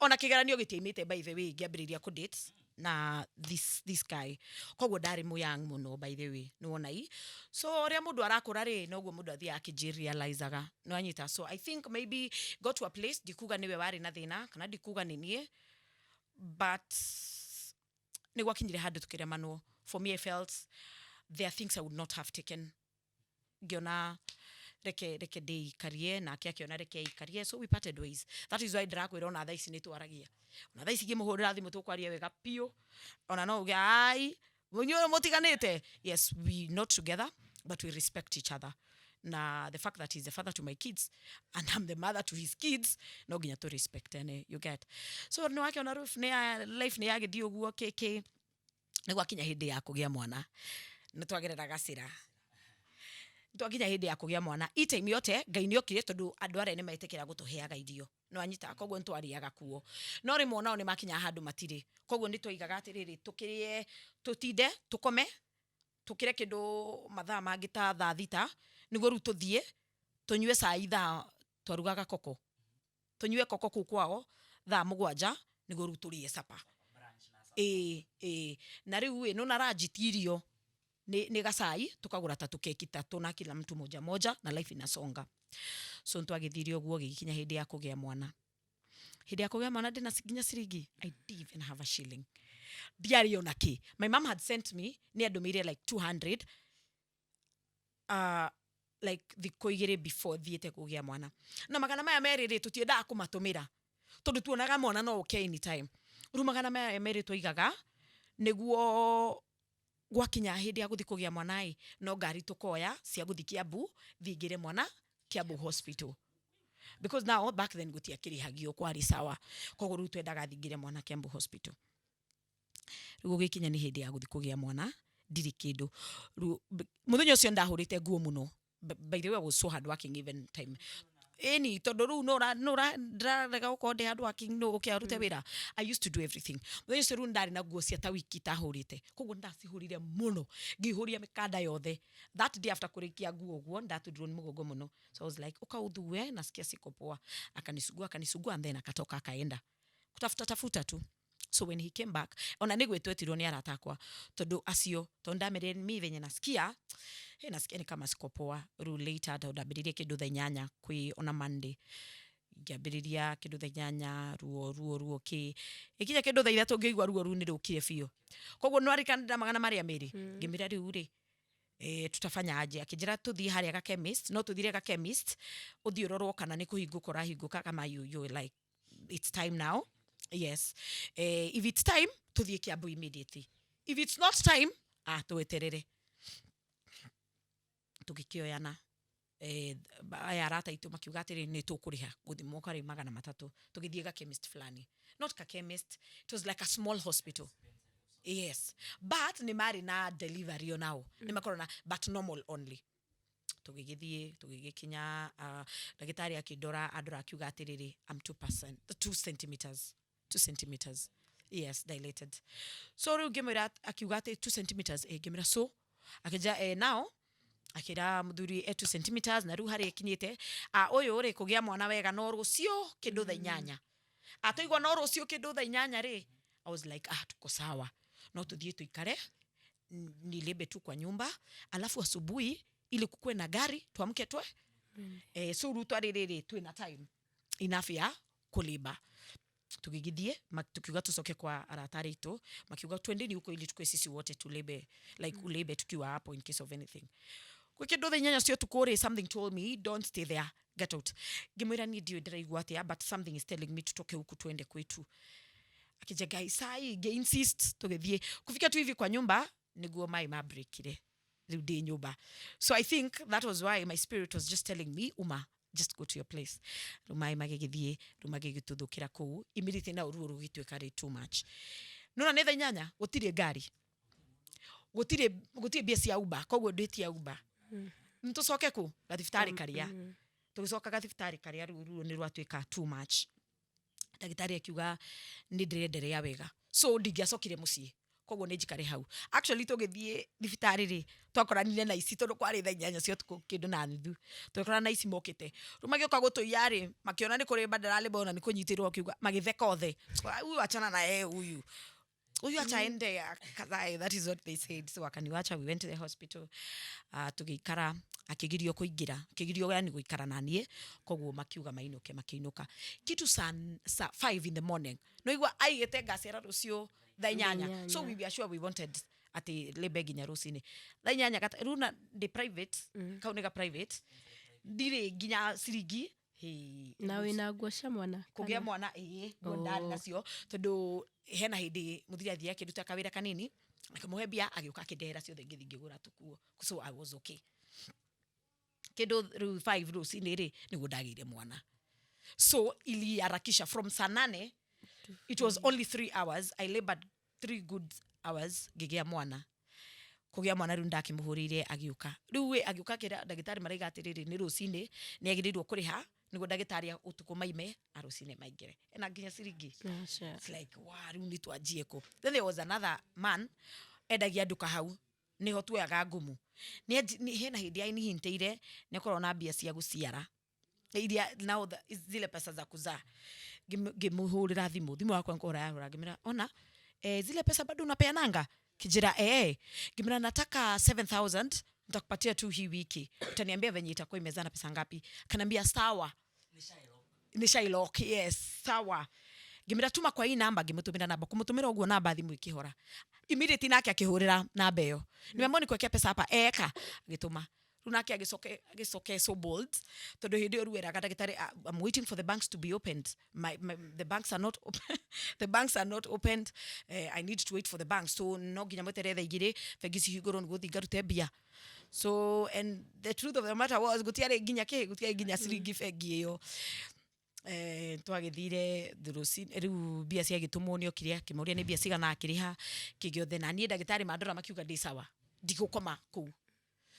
Ona kĩgeranio gĩtiaimĩte, by the way, ngĩambĩrĩria kũdate na this guy. Koguo ndarĩ mũyoung mũno, by the way, nĩwona i. So ũrĩa mũndũ arakũra rĩ, noguo mũndũ athiaga akĩnjĩrealizaga, nĩwanyita? So I think maybe got to a place, ndikuga nĩwe warĩ na thĩna kana ndikuga nĩ niĩ, but nĩ gwakinyire handũ tũkĩremanwo. For me, I felt there are things I would not have taken. Ngĩona reke ndĩikarie, nake akĩona reke aikarie, so we parted ways. That is why ndĩrakwĩra ona thaa ici nĩ twaragia, ona thaa ici ngĩmũhũrĩra thimũ tũkwaria wega biũ, ona no uge ai inyuĩ mũtiganĩte. Yes, we not together, but we respect each other, na the fact that he's the father to my kids and I'm the mother to his kids, no nginya tũ respectane, you get? So nĩ wakĩona roof nĩ ya life nĩ yagĩthiĩ ũguo kĩkĩ. Nĩ gwakinya hĩndĩ ya kũgĩa mwana, nĩ twagerera gacĩra, twakinya hĩndĩ ya kũgĩa mwana. I time yote Ngai nĩ okire, tondũ andũ arĩa nĩ metĩkĩra gũtũheaga irio, no anyita, koguo nĩ twarĩaga kuo, no rĩmwe onao nĩ makinyaga handũ matirĩ. Koguo nĩ twaigaga atĩrĩrĩ, tũkĩrĩe, tũtinde, tũkome, tũkĩre kĩndũ mathaa mangĩ ta thaa 6, nĩguo rĩu tũthiĩ tũnyue cai thaa, twarugaga koko, tũnyue koko kũu kwao thaa 7, nĩguo rĩu tũrĩe supper. Ĩĩ, na rĩu ĩ nona ranji ti irio, nĩ gacai tukagũra ta tukeki tatu na kila mtu moja moja, na life inasonga. So ntwagĩthire ũguo, gĩgĩkinya hĩndĩ ya kũgĩa mwana. Hĩndĩ ya kũgĩa mwana ndĩna nginya ciringi, I didn't even have a shilling, ndiarĩ ona kĩ. My mom had sent me, nĩ andũmĩire like 200. Like thikũ 2 before thiĩte kũgĩa mwana, na 200 rĩ, tũtiendaga kũmatũmĩra tondũ tuonaga mwana no ũke anytime. Rĩu 200 twaigaga nĩguo gwakinya hĩndĩ ya gũthiĩ kũgĩa mwana ĩ, no ngari tũkoya cia gũthiĩ Kiambu, thiĩ ngĩre mwana Kiambu Hospital, because now back then gũtiakĩrĩhagio, kwarĩ sawa. Koguo rĩu twendaga thiĩ ngĩre mwana Kiambu Hospital. Rĩu gũgĩkinya nĩ hĩndĩ ya gũthiĩ kũgĩa mwana, ndirĩ kĩndũ. Rĩu mũthenya ũcio ndahũrĩte nguo mũno. By the way, I was so hard working even time ĩni, tondũ rĩu nũra ndĩrarega gũkorwo ndĩ hard working, no ũke arute wĩra. I used to do everything. Mũthenya ũcio rĩu ndarĩ na nguo cia ta wiki itahũrĩte, koguo ndacihũrire mũno, ngĩihũria mĩkanda yothe. That day after kũrĩkia nguo ũguo, ndatundirwo nĩ mũgongo mũno. So I was like, "Uka udhuwe, nasikia siko poa." Akanisugua, akanisugua, and then akatoka, akaenda kutafuta tafuta tu. So when he came back, ona nĩ gwĩtwetirwo nĩ arata akwa, tondũ acio, tondũ ndamerire mi venye nasikia, hey, nasikia ni kama siko poa. Rĩu later, tondũ ndambĩrĩirie kĩndũ thaa 8 kwĩ ona Monday, ngĩambĩrĩria kĩndũ thaa 8, ruo ruo ruo kĩ ĩkinya kĩndũ thaa 3, ngĩigua ruo rũu nĩ rũkire biũ. Koguo nwarĩkanĩra 200, ngĩmĩra rĩu rĩ, tutafanya aje? Akĩnjĩra tũthiĩ harĩa ga chemist, no tũthire ga chemist, ũthiĩ ũrorwo kana nĩ kũhingũka ũrahingũka, kama you like it's time now. Yes, if it's time, tũthiĩ Kiambu immediately. If it's not time, tweterere. Tũgĩkĩoyana, aya arata aitũ makiuga atĩrĩ, nĩ tũkũrĩha gũthimwo karĩ 300. Tũgĩthiĩ ga chemist fulani, not ka chemist, it was like a small hospital, yes, but nĩ marĩ na delivery onao, nĩ makorwo na, but normal only. Tũgĩgĩthiĩ, tũgĩgĩkinya, ndagĩtarĩ akĩndora, andora, akiuga atĩrĩrĩ, I'm 2%, 2 centimeters, 2 centimeters, yes, dilated. So rĩu ngĩmwĩra, akiuga atĩ 2 centimeters, ngĩmwĩra so akĩnja, now akĩra mũthuri, 2 centimeters, na rĩu harĩa ĩkinyĩte, ũyũ rĩ, kũgĩa mwana wega no rũciũ kĩndũ thaa 8. Atũigua no rũciũ kĩndũ thaa 8 rĩ, I was like, "Ah, tuko sawa, no tũthiĩ tuikare, nilebe tu kwa nyumba, alafu asubuhi ili kukuwe na gari tuamke twe." So rĩu twarĩ rĩrĩ twĩna time enough ya kũlĩba. Tũgĩgĩthiĩ, tukiuga tucoke kwa arata aitũ, makiuga twendeni huko ili tukue sisi wote tulebe, like ulebe tukiwa hapo in case of anything. Gwĩ kĩndũ thaa 8 cia ũtukũ rĩ, something told me, "Don't stay there, get out." Ngĩmwĩra niĩ ndiũĩ ndĩraigua atĩa, but something is telling me tutoke huku tuende kwetu. Akija ngai sai, ngĩ-insist, tũgĩthiĩ. Kufika tu hivi kwa nyumba, nĩguo maĩ mabreakire. Rĩu ndĩ nyũmba. So I think that was why my spirit was just telling me, "Uma, just go to your place." Rĩu maĩ magĩgĩthiĩ, rĩu magĩgĩtũthũkĩra kũu immediately, na ruo rũgĩtuĩka rĩ too much. Nona nĩ thaa 8, gũtirĩ ngari, gũtirĩ mbia cia Uber, koguo ndĩtia Uber tũcoke kũ gathibitarĩ karĩa. Tũgĩcoka gathibitarĩ karĩa, rĩu ruo nĩ rwatuĩka too much. Ndagĩtarĩ akiuga nĩ ndĩrenderea wega, so ndingĩacokire mũciĩ, koguo nĩ njikare hau. Actually, tũgĩthiĩ thibitarĩ rĩ, twakoranire na ici, tondũ kwarĩ thaa 8 cia ũtukũ kĩndũ na nuthu, tũgĩkorana na ici mokĩte. Rĩu magĩũka gũtũiya rĩ, makĩona nĩ kũrĩ ndararĩba, ona nĩ kũnyitĩrwo, akiuga magĩtheka othe, "Huyu achana na yeye, huyu huyu acha aende akazae." That is what they said. So akaniwacha, we went to the hospital, tũgĩikara, akĩgirio kũingĩra, akĩgirio yani gũikara na niĩ, koguo makiuga mainũke. Makĩinũka kitu saa 5 in the morning. No igua aigĩte ngaciara rũciũ thaa 8, so we were sure we wanted atĩ lebe nginya rũcinĩ thaa 8. Rĩu na ndĩ private, kau nĩ ga private, ndirĩ nginya ciringi. Hey, Na wĩna nguo cia mwana? Kũgĩa Kana? mwana, ĩĩ, nguo ndarĩ nacio, tondũ hena hĩndĩ mũthuri athiĩ akĩruta kawĩra kanini, akĩmũhe mbia, agĩũka akĩndehera ciothe, ngĩthiĩ ngĩgũra tũkuo. So I was okay. Kĩndũ rĩu 5 rũcinĩ rĩ, nĩguo ndagĩire mwana. So iliharakisha from saa 8. It was only 3 hours. I labored 3 good hours ngĩgĩa mwana. Kũgĩa mwana rĩu, ndakĩmũhũrĩire, agĩũka. Rĩu we agĩũka, akĩra ndagĩtarĩ maraiga atĩrĩrĩ, nĩ rũcinĩ, nĩ agĩrĩirwo kũrĩha nĩguo ndagĩtarĩ ũtukũ maime arũcinĩ maingĩre ena nginya ciringi. Aca. It's like, wow, rĩu nĩ twanjie kũ? Then there was another man endagia nduka hau, nĩho tuoyaga ngumu. Hena hĩndĩ ainihintĩire, nĩ akorwo na mbia cia gũciara iria now zile pesa za kuzaa. Ngĩmũhũrĩra thimũ yakwa nkũhũra yahũra, ngĩmwĩra, "Ona, zile pesa bado unapeananga?" Kijira, "Eh." Ngĩmwĩra, "Nataka 7000, nitakupatia tu hii wiki, utaniambia venye itakuwa imezaa na pesa ngapi." Akaniambia, "Sawa." Ni Shylock, yes, "Sawa." Ngĩmwĩra, "Tuma kwa hii namba." Ngĩmũtũmĩra namba. Kũmũtũmĩra ũguo namba, thimũ ĩkĩhora immediately, nake akĩhũrĩra namba ĩyo, "Nimeamua nikuwekea pesa hapa, eka." Agĩtũma. Rĩu nake agĩcoke so bold, tondũ hĩndĩ ĩyo rĩu eraga ndagĩtarĩ, "Ah, I'm waiting for the banks to be opened. The banks are not open, the banks are not opened. I need to wait for the banks, so no nginya mweterere thaa 2 bengi cihingũrwo nĩguo thiĩ ngarute mbia." So, and the truth of the matter was, gũtiarĩ nginya kĩ, gũtiarĩ nginya ciringi bengi ĩyo. Twagĩthire rũcinĩ rĩu, mbia ciagĩtũmwo, nĩ okire akĩmoria nĩ mbia cigana, akĩrĩha kĩgĩothe, na niĩ ndagĩtarĩ mandora makiuga ndĩ sawa, ndigũkoma kũu.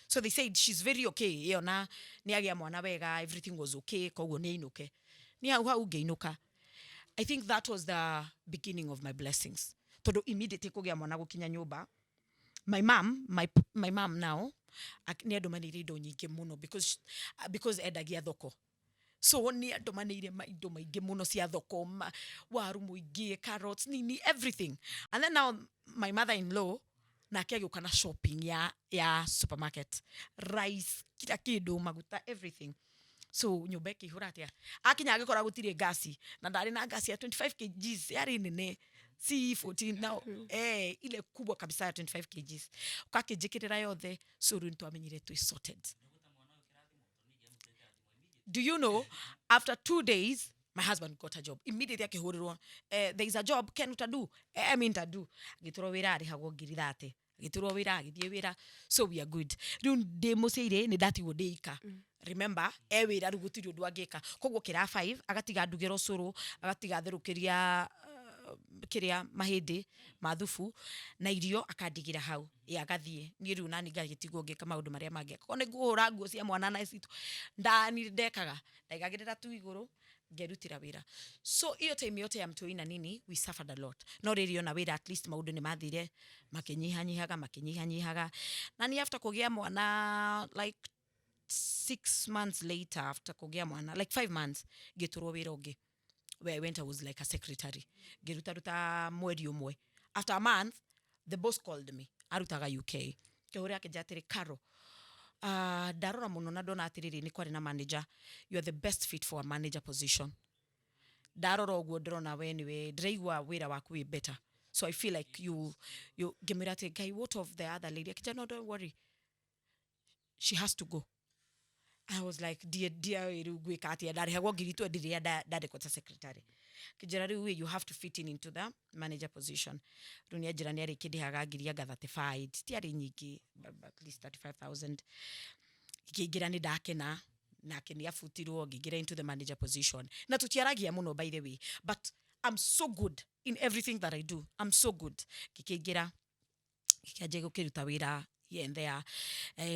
So they said she's very okay, ĩyo na nĩ agĩa mwana wega, everything was okay, koguo nĩ ainũke. Nĩ hau hau ngĩinũka. I think that was the beginning of my blessings, tondũ immediately kũgĩa mwana, gũkinya nyũmba, my mom now nĩ andũmanĩire indo nyingĩ mũno because endagia thoko, so nĩ andũmanĩire maindo maingĩ mũno cia thoko, waru mũingĩ, carrots, nini, everything. And then now my mother in law nake agĩũka na shopping ya supermarket, rice, kila kĩndũ, maguta, everything. So nyũmba ĩkĩihũra. Atĩa akinya agĩkora gũtirĩ ngasi, na ndarĩ na ngasi ya 25 kgs, yarĩ nene, C14 now, ile kubwa kabisa ya 25 kgs, ũkakĩnjĩkĩrĩra yothe. So rĩu nĩtwamenyire twĩ sorted. Do you know, after 2 days my husband got a job immediately. Akĩhũrĩrwo, "There is a job, ken utadu?" "I mean, ntadu." Agĩtũrwo wĩra, arĩhagwo ngiri 30. Agĩtũrwo wĩra, agĩthiĩ wĩra, so we are good. Rĩu ndĩ mũciĩ rĩ, nĩ ndatigwo ndĩ ika. Remember, e wĩra, rĩu gũtirĩ ũndũ angĩka, koguo kĩra 5 agatiga ndugĩra ũcũrũ, agatiga therũkĩria kĩrĩa, mahĩndĩ ma thubu na irio, akandigĩra hau, ĩ agathiĩ. Niĩ rĩu nani ngagĩtigwo ngĩka maũndũ marĩa mangĩ, akorwo nĩ ngũhũra nguo cia mwana na citũ ndani ndekaga, ndaigagĩrĩra tu igũrũ, ngerutĩra wĩra. So hiyo time yote ya mtoi na nini, we suffered a lot, no rĩrĩ ona wĩra, at least maũndũ nĩ mathire makĩnyihanyihaga, makĩnyihanyihaga. Na ni after kũgĩa mwana, like 6 months later after kũgĩa mwana, like 5 months, ngĩtũrwo wĩra ũngĩ. Where I went, I was like a secretary. Ngĩrutaruta mweri ũmwe. After a month, the boss called me. Arutaga UK. Kĩhũrĩ akĩnjĩra atĩrĩ, "Caro, ndarora mũno na ndona atĩrĩrĩ, nĩ kwarĩ na manager. You are the best fit for a manager position. Ndarora ũguo ndĩrona we nĩwe ndĩraigua wĩra waku wĩ better. So I feel like you." Ngĩmwĩra atĩ, "Ngai, what of the other lady?" Akĩnjĩra, "No, don't worry. She has to go." I was like, "Dear, dear, rĩu ngwĩka atĩa?" Ndarĩhagwo ngiri 20 rĩrĩa ndandĩkwo ta secretary. Kĩnjĩra, "Rĩu you have to fit in into the manager position." Rĩu nĩ anjĩra nĩ arĩkĩndĩhaga ngiri anga 35, citiarĩ nyingĩ, but at least 35,000. Ngĩingĩra, nĩ ndakena, nake nĩ abutirwo, ngĩingĩra into the manager position. Na tũtiaragia mũno, by the way, but I'm so good in everything that I do. I'm so good. Ngĩkĩingĩra, ngĩkĩanjia gũkĩruta wĩra here and there,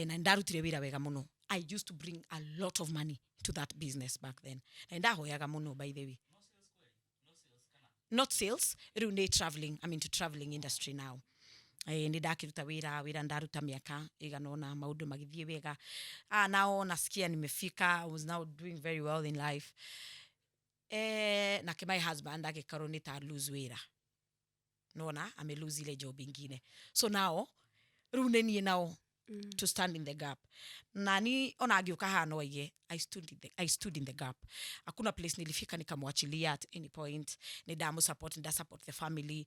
na ndarutire wĩra wega mũno. I used to bring a lot of money to that business back then, na ndahoyaga mũno, by the way. Not sales, rĩu nĩ traveling. I'm into traveling industry now. Nĩ ndakĩruta wĩra, ndaruta mĩaka ĩigana ũna, maũndũ magĩthiĩ wega. Now nasikia nimefika. I was now doing very well in life. Nake my husband agĩkorwo nĩ ta lose wĩra, nona ame lose ile job ingine, so now rĩu nĩ niĩ nao to stand in the gap. Nani ona angĩũka haha no aige I stood in the gap. Hakuna place nilifika nikamwachilia at any point. Nĩ ndamu support, nda support the family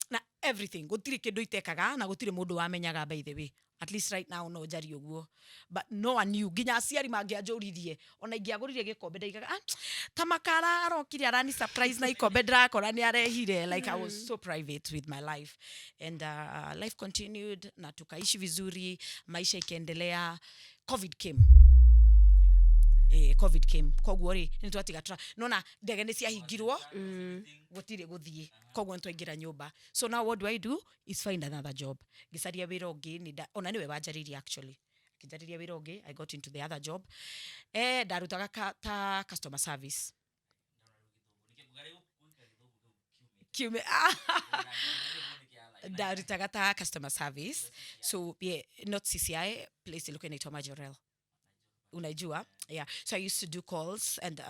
na everything. Gũtirĩ kĩndũ itekaga na gũtirĩ mũndũ wamenyaga, by the way. At least right now no njarie ũguo, but no one knew. Nginya aciari mangĩanjũririe, ona ingĩagũrire gĩkombe, ndaigaga, "Ah, ta makara arokire arani surprise na ikombe, ndĩrakora nĩ arehire." Like, I was so private with my life, and life continued na tukaishi vizuri, maisha ikiendelea. COVID came. COVID came, koguo rĩ nĩ twatiga nona ndege nĩ ciahingirwo, gũtirĩ gũthiĩ, koguo nĩ twaingĩra nyũmba. So now what do I do is find another job. Ngĩcaria wĩra ũngĩ, ona nĩwe wanjarĩirie actually, akĩnjarĩria wĩra ũngĩ. I got into the other job. Ndarutaga ta customer service kiume. Ndarutaga ta customer service, so yeah, not CCI place, ilikuwa inaitwa Majorel, unaijua? Yeah. So I used to do calls and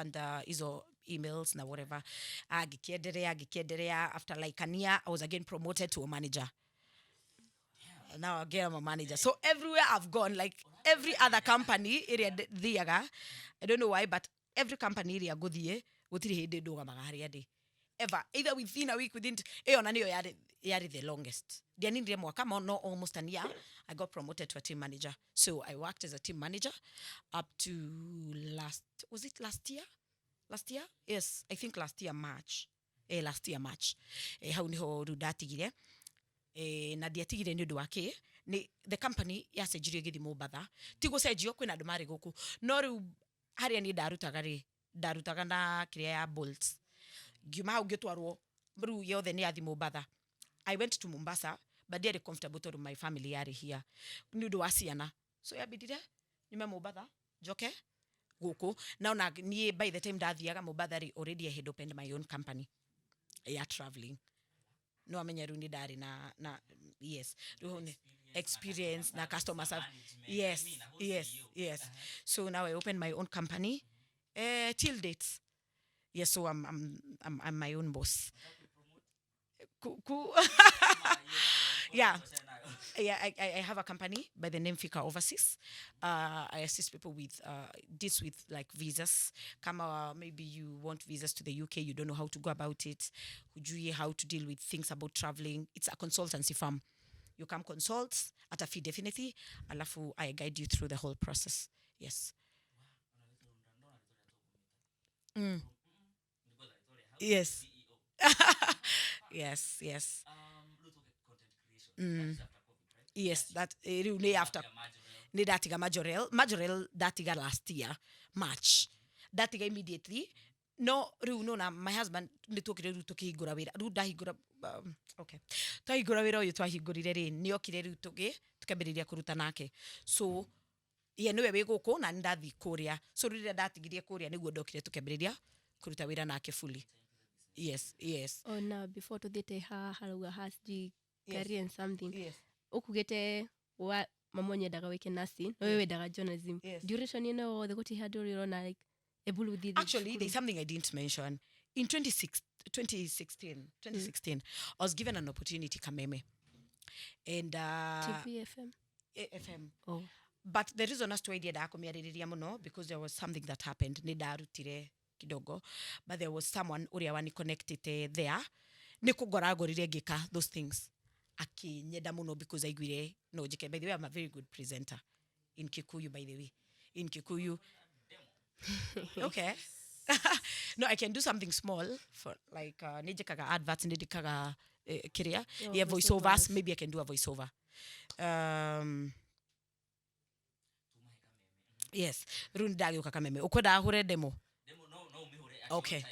hizo emails na whatever. Ngĩkĩenderea, ngĩkĩenderea. After like a year, I was again promoted to a manager. Now again I'm a manager. So everywhere I've gone, like every other company ĩrĩa thiaga, I don't know why, but every company ĩrĩa ngũthiĩ, gũtirĩ hĩndĩ ndũgamaga harĩa ndĩ ever, either within a week, within ĩyo na nĩyo yarĩ. Yarĩ the longest. Ndianinire mwaka no almost an year. I got promoted to a team manager, so I worked as a team manager up to last, was it last year? Last year, yes, I think last year March. Last year March, hau niho rĩu ndatigire. Na ndiatigire nĩ ũndũ wa kĩ, nĩ the company yacenjirio ĩgĩthiĩ Mombatha. Ti gũcenjio, kwĩna andũ marĩ gũkũ, no rĩu harĩa niĩ ndarutaga rĩ, ndarutaga na kĩrĩa ya Bolt. Ngiuma hau ngĩtwarwo, rĩu yothe nĩ yathi Mombatha. I went to Mombasa, but ndiarĩ comfortable tondũ my family yarĩ here nĩ ũndũ wa ciana, so yambindire nyume Mombatha njoke gũkũ. Na ona niĩ by the time ndathiaga Mombatha rĩ, already I had opened my own company ya traveling. No amenya rĩu nĩ ndarĩ na yes, rĩu hau nĩ experience na customer service. Yes, so now I opened my own company till date. Yes, so I'm my own boss. Yeah, I have a company by the name Fika Overseas. I assist people with this, with like visas. Kama maybe you want visas to the UK, you don't know how to go about it. Hujui how to deal with things about traveling. It's a consultancy firm. You come consult at a fee, definitely. Alafu I guide you through the whole process. Yes. Yes. Yes, that rĩu nĩ after nĩ ndatiga Majorel. Majorel ndatiga last year March, ndatiga immediately. No rĩu nona my husband nĩ tuokire rĩu tũkĩhingũra wĩra. Rĩu ndahingũra, okay, twahingũra wĩra ũyũ, twahingũrire rĩ, nĩ okire rĩu tũkĩambĩrĩria kũruta nake. So ye nĩwe wĩ gũkũ na nĩ ndathiĩ kũrĩa. So rĩrĩa ndatigirie kũrĩa nĩguo ndokire tũkĩambĩrĩria kũruta wĩra nake fully. Yes. Ona before tuthiĩte haha harauga ha sijui career and something, ukugĩte wa mama nyendaga wĩke nursing, no we wendaga journalism. Duration ĩno yothe gũtirĩ handũ ũrĩ ũrona like ebulu thiĩ Actually, there's something I didn't mention. In 26, 2016, I was given an opportunity Kameme. And TV, FM? FM. Oh. But the reason as to why ndiendaga kũmĩarĩrĩria mũno, because there was something that happened. Nĩ ndarutire kidogo, but there was someone ũrĩa wani connected there. Nĩ kũngora ngorire ngĩka those things. Akĩnyenda mũno because aiguire no njĩke. By the way, I'm a very good presenter in Kikuyu, by the way. In Kikuyu. Okay. No, I can do something small for like nĩ njĩkaga adverts, nĩ njĩkaga kĩrĩa Oh, yeah, voiceovers. Voiceovers. Maybe I can do a voiceover. Yes, rĩu nĩndagĩũka Kameme. Ũkwenda hũre demo? Okay.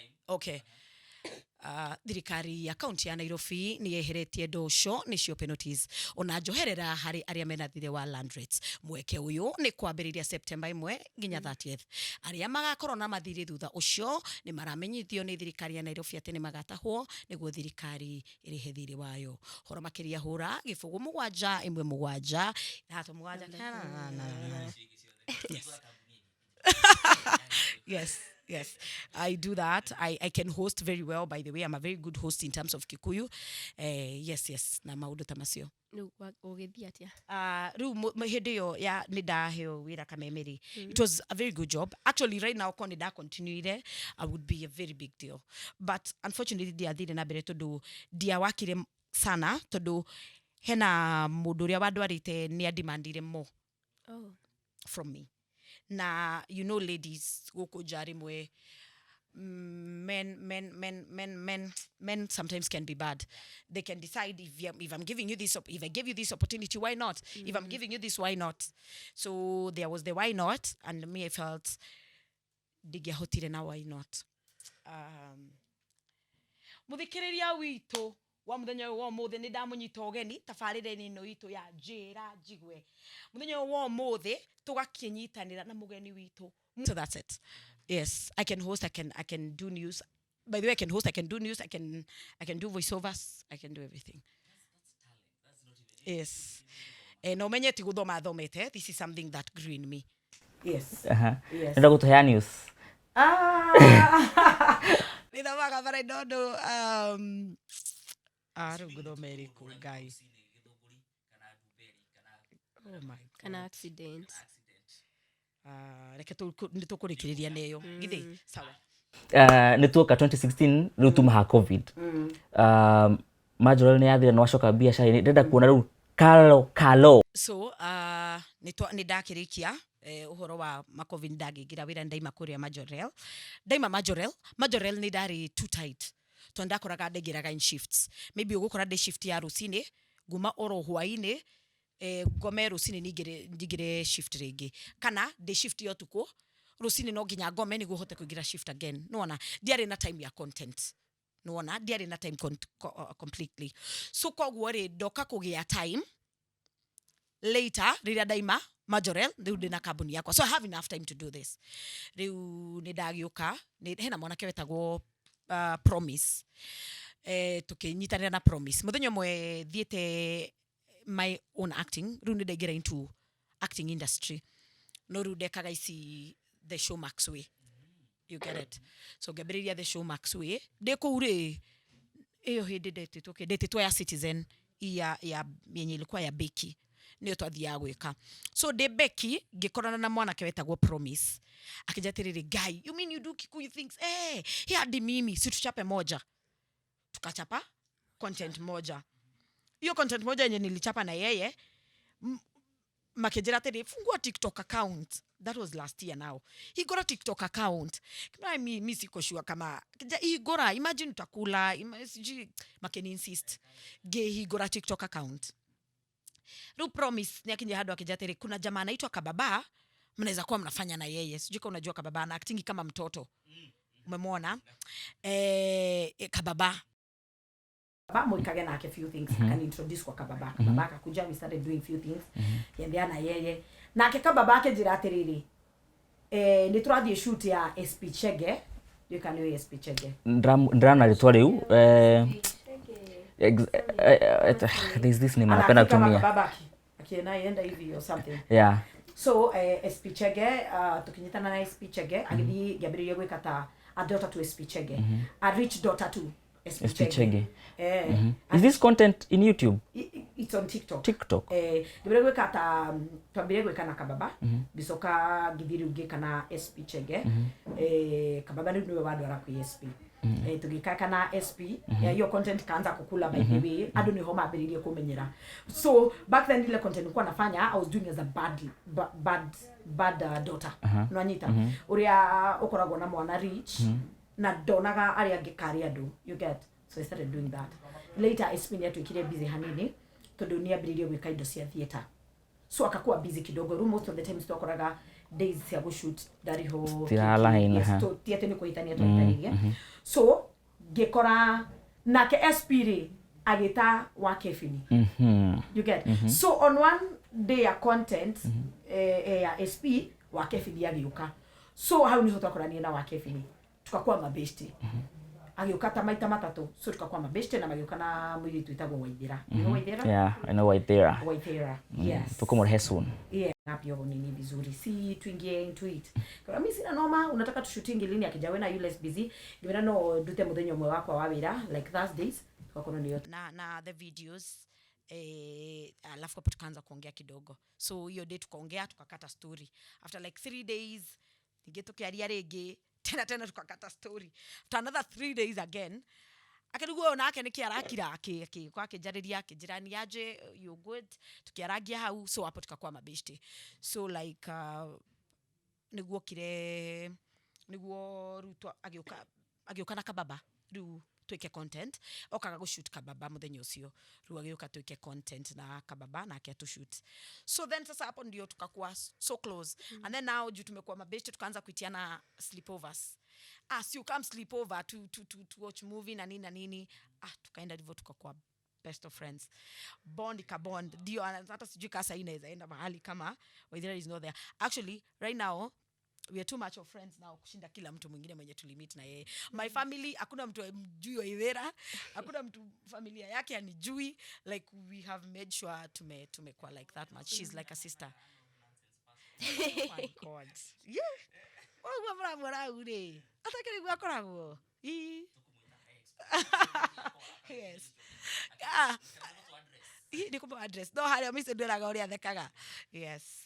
Thirikari ya kaunti ya Nairobi nĩ yeheretie ndosho nĩcio penalties ona njoherera harĩ arĩa mena thirĩ wa land rates. Mweke ũyũ nĩ kwambĩrĩria September 1 nginya 30th. Arĩa magakorwo na mathirĩ thutha ũcio nĩ maramenyithio nĩ thirikari ya Nairobi atĩ nĩ magatahwo nĩguo thirikari ĩrĩhe thirĩ wayo. Horo makĩria hũra 0717637. Yes, I do that. I can host very well, by the way. I'm a very good host in terms of Kikuyu. Yes, na maũndũ ta macio. Rĩu ũgĩthiĩ atĩa? Rĩu hĩndĩ ĩyo ya nĩ ndaheo wĩra Kameme rĩ, it was a very good job actually. Right now korwo nĩ ndacontinuire, I would be a very big deal, but unfortunately ndiathire na mbere tondũ ndiawakire sana, tondũ hena mũndũ ũrĩa wandwarĩte nĩ andimandire more from me. Na you know ladies gũkũ nja rĩmwe, men sometimes can be bad. They can decide if I'm giving you this if I give you this opportunity, why not? If I'm giving you this, why not? So there was the why not, and me, I felt ndingĩahotire na why not. Muthikĩrĩria witũ wa mũthenya ũyũ wa ũmũthĩ, nĩ ndamũnyita ũgeni tabarĩra-inĩ ĩno itũ ya Njĩra Njigue. Mũthenya ũyũ wa ũmũthĩ tũgakĩnyitanĩra na mũgeni witũ. So that's it. Yes, I can host, I can do news. By the way, I can host, I can do news, I can do voiceovers, I can do everything. Yes. Na ũmenye ti gũthoma thomete. This is something that grew in me. Yes. Yes. Nenda gũtũhea news. Nĩ thomaga, but I don't know. Rĩu ngũthoma ĩrĩkũ, Ngai? Oh my God. Kana accident. Ah, reke nĩ tũkũrĩkĩrĩria neyo githĩ, sawa. Nĩ tuoka 2016, rĩu tuma ha COVID. Majorel nĩ yathira, nĩ wacoka biacara-inĩ, ndĩrenda kuona rĩu Kalo Kalo. So nĩ ndakĩrĩkia ũhoro wa makovi, nĩ ndangĩingĩra wĩra, ndaima kũrĩa Majorel, ndaima Majorel, Majorel nĩ ndarĩ too tight tondũ ndakoraga ndaingĩraga in shifts, maybe ũgũkora ndĩ shift ya rũcinĩ nguma oro hwainĩ, ngome rũcinĩ ningĩre shift rĩngĩ, kana ndĩ shift ya ũtukũ, rũcinĩ no nginya ngome nĩguo hote kũingĩra shift again. Nĩwona ndiarĩ na time ya content, nĩwona ndiarĩ na time completely. So koguo rĩ, ndoka kũgĩa time later rĩrĩa ndaima Majorel, rĩu ndĩna kambuni yakwa, so I have enough time to do this. Rĩu nĩ ndagĩũka, hena mwanake wetagwo Promise, tũkĩnyitanĩra na Promise mũthenya ũmwe thiĩte my own acting. Rĩu nĩ ndaingĩra into acting industry, no rĩu ndekaga ici The Showmax Way, you get it? So ngĩambĩrĩria The Showmax Way ndĩ kũu rĩ, ĩyo hĩndĩ ndetĩtwo kĩ, ndetĩtwo ya Citizen ya yenye ilikuwa ya Beki, nĩyo twathiaga gwĩka. So ndĩ Beki ngĩkorana na mwanake wetagwo Promise, akĩnjĩra atĩrĩrĩ, "Guy, you mean you do Kikuyu things? Eh, hadi mimi, si tuchape moja?" Tukachapa content moja. Hiyo content moja yenye nilichapa na yeye, makĩnjĩra atĩrĩ, "Fungua TikTok account." That was last year. Now hingũra TikTok account. Kama mi siko sure kama hingũra, imagine utakula sijui, makĩni insist, ngĩhingũra TikTok account. Rĩu Promise nĩ akinyia handũ akĩnjĩra atĩrĩ, "Kuna jamaa anaitwa Kababa, mnaweza kuwa mnafanya na yeye." Sijui kama unajua Kababa, ana acting kama mtoto, umemwona? Kababa Kababa mwikage nake few things. Akani introduce kwa Kababa. Kababa akakuja, we started doing few things yendea na yeye. Nake Kababa akĩnjĩra atĩrĩrĩ, nĩ tũrathiĩ shoot ya SP Chege. Ndiũĩ kana nĩũĩ SP Chege. Ndĩrona rĩtwa rĩu, there's this name anapenda Anaandika kama kutumia. Kababa akienda hivi or something. So SP Chege, tukinyitana na SP Chege, agĩthiĩ ngĩambĩrĩria gwĩka ta a daughter to SP Chege, a rich daughter to SP, SP Chege. Eh. Is this content in YouTube? It's on TikTok. TikTok. Ngĩambĩrĩria gwĩka ta twambire gwĩka na Kababa, ngĩcoka ngĩthiĩ rĩu ngĩka na SP Chege. Kababa rĩu nĩwe wandwara kwĩ SP. Tũgĩka na SP, hiyo content kaanza kukula. By the way, andũ nĩho mambĩrĩirie kũmenyera. So back then ile content nilikuwa nafanya, I was doing as a bad bad bad daughter. Nwanyita ũrĩa ũkoragwo na mwana rich na ndonaga arĩa angĩ karĩ andũ, you get? So I started doing that. Later SP nĩ atuĩkire busy hanini tondũ nĩ ambĩrĩirie gwĩka indo cia theatre, so akakuwa busy kidogo. Rĩu most of the times twakoraga days cia gũshoot ndarĩ ho. Tiraline, Yes, ha. ti atĩ nĩ kũhĩtania twahĩtanirie. So ngĩkora nake SP rĩ agĩta wa Kebini. You get? So on one day ya content ya SP, wa Kebini agĩũka. So hau niho twakoranie na wa Kebini, tukakuwa mabeshte. Agĩũka ta maita matatũ, so tukakuwa mabeshte na magĩũka na mũirĩtu wĩtagwo Waithĩra. You know Waithĩra? Yeah, I know Waithera. Waithĩra, yes. Tukumrehe soon. Yeah, ngapi hapo nini vizuri, si tuingie into it? Kwa mimi sina noma, unataka tushutingi lini? Akija wena you less busy, ngimena no ndute muthenya umwe wakwa wa wira like Thursdays, tukakorwo niyo na the videos, alafu hapo tukaanza kuongea kidogo. So hiyo day tukaongea, tukakata story. After like 3 days ningĩ tukiaria rĩngĩ tena tena, tukakata story. After another 3 days again akĩrigwo nake nĩkĩ arakira, akĩũka akĩnjarĩria, akĩnjĩra ni aje, you good? Tukiarangia hau. So hapo tukakuwa mabeshte. So like nĩguo kire nĩguo rĩu agĩũka na Kababa rĩu twĩke content. Okaga gũshoot Kababa mũthenya ũcio, rĩu agĩũka twĩke content na Kababa nake atushoot. So then sasa hapo ndio tukakuwa so close. And then now juu tumekuwa mabeshte, tukaanza kuitiana sleepovers. "Ah, si you come sleepover to watch movie," na nini na nini. Ah, tukaenda hivyo, tukakuwa best of friends, bond ikabond. Ndio hata sijui kaa sahii naweza enda mahali kama Waithera is not there. Actually, right now we are too much of friends now kushinda kila mtu mwingine mwenye tulimit na yeye. My family, hakuna mtu amjui Waithera, hakuna mtu familia yake anijui. Like we have made sure tumekuwa like that much. She's like a sister. Oh my God, yeah, ũguo mũramwona hau rĩ, atakĩrĩ guo akoragwo. Ii. Yes. Ah, ii, nĩ kũmũ address no harĩa mĩico ndwĩraga ũrĩa athekaga. Yes.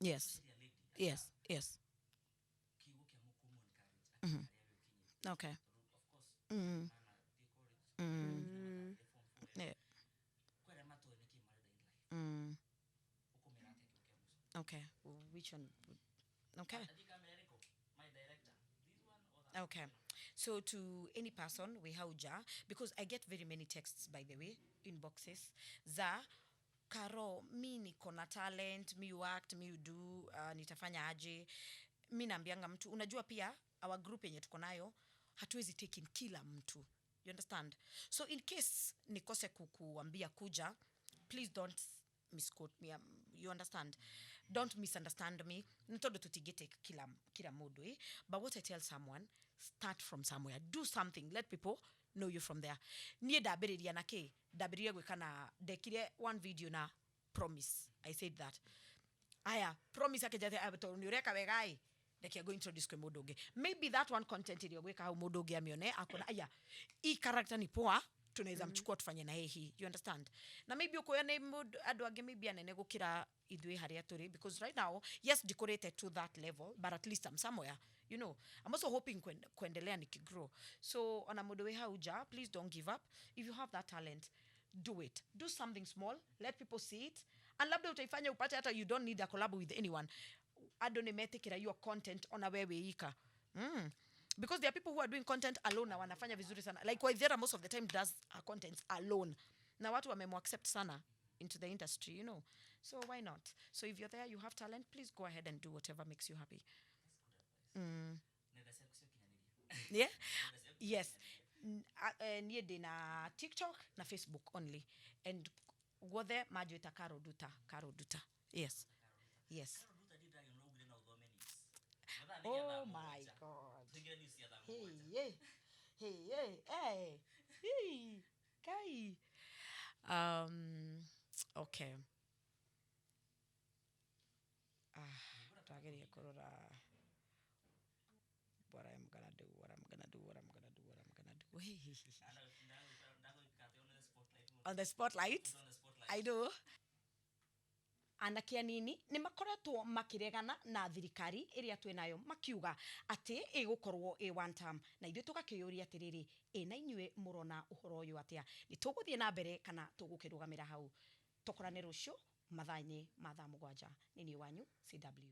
Yes. Okay. Yeah. Okay. Which one? Okay. Okay. So to any person we hauja, because I get very many texts, by the way, inboxes za Karo, mi niko na talent, mi you act, mi you do, nitafanya aje? Mi naambianga mtu, unajua pia our group yenye tuko nayo hatuwezi take in kila mtu. You understand? So in case nikose kukuambia kuja, please don't misquote me. You understand? Don't misunderstand me. Nĩ tondũ tũtingĩ kila mũndũ, eh? But what I tell someone, start from somewhere, do something, let people know you from there. Niĩ ndambĩrĩria na kĩ? Ndambĩrĩria gwĩka na ndekire one video na promise. I said that aya promise akĩnjatĩ tondũ nĩ ũreka wega ĩ, reke go introduce kwĩ mũndũ ũngĩ. Maybe that one content ĩrĩa ũgwĩka hau, mũndũ ũngĩ amĩone, akona aya hii character ni poa, tunaweza mchukua tufanye na yeye hii. You understand? Na maybe ũkuoya nĩ mũndũ andũ angĩ maybe anene gũkĩra ithuĩ harĩa tũrĩ, because right now, yes, ndikũrĩte to that level, but at least I'm somewhere. I'm also hoping kuendelea nikigrow. So ona mũndũ wĩ hau nja, please don't give up. If you have that talent, do it. Do something small, let people see it, and labda utaifanya upate hata you don't need a collab with anyone. Andũ nĩ metĩkĩra your content ona we wĩika. Because there are people who are doing content alone na wanafanya vizuri sana. Like Waithera most of the time does her contents alone na watu wamemwaccept sana into the industry. So why not? So if you're there, you have talent, please go ahead and do whatever makes you happy. Yeah, yes. Niĩ ndĩ na TikTok na Facebook only, and guothe manjĩta Caro Nduta. Caro Nduta, yes. Oh my God. Hey, hey, hey, hey, hey. Hey, kai. Okay. Ah, twageria kũrora what I'm gonna do, what I'm gonna do, what I'm gonna do, what I'm gonna do. Hey, hey, hey. On the spotlight. I know. Anake anini nĩ makoretwo makĩregana na thirikari ĩrĩa twĩ nayo, makiuga atĩ ĩgũkorwo ĩ one term, na ithuĩ tũgakĩyũria atĩrĩrĩ, ĩ na inyuĩ mũrona ũhoro ũyũ atĩa? Nĩ tũgũthiĩ na mbere kana tũgũkĩrũgamĩra hau? Tũkorane rũciũ mathaa-inĩ ma thaa 7. Nĩ niĩ wanyu CW.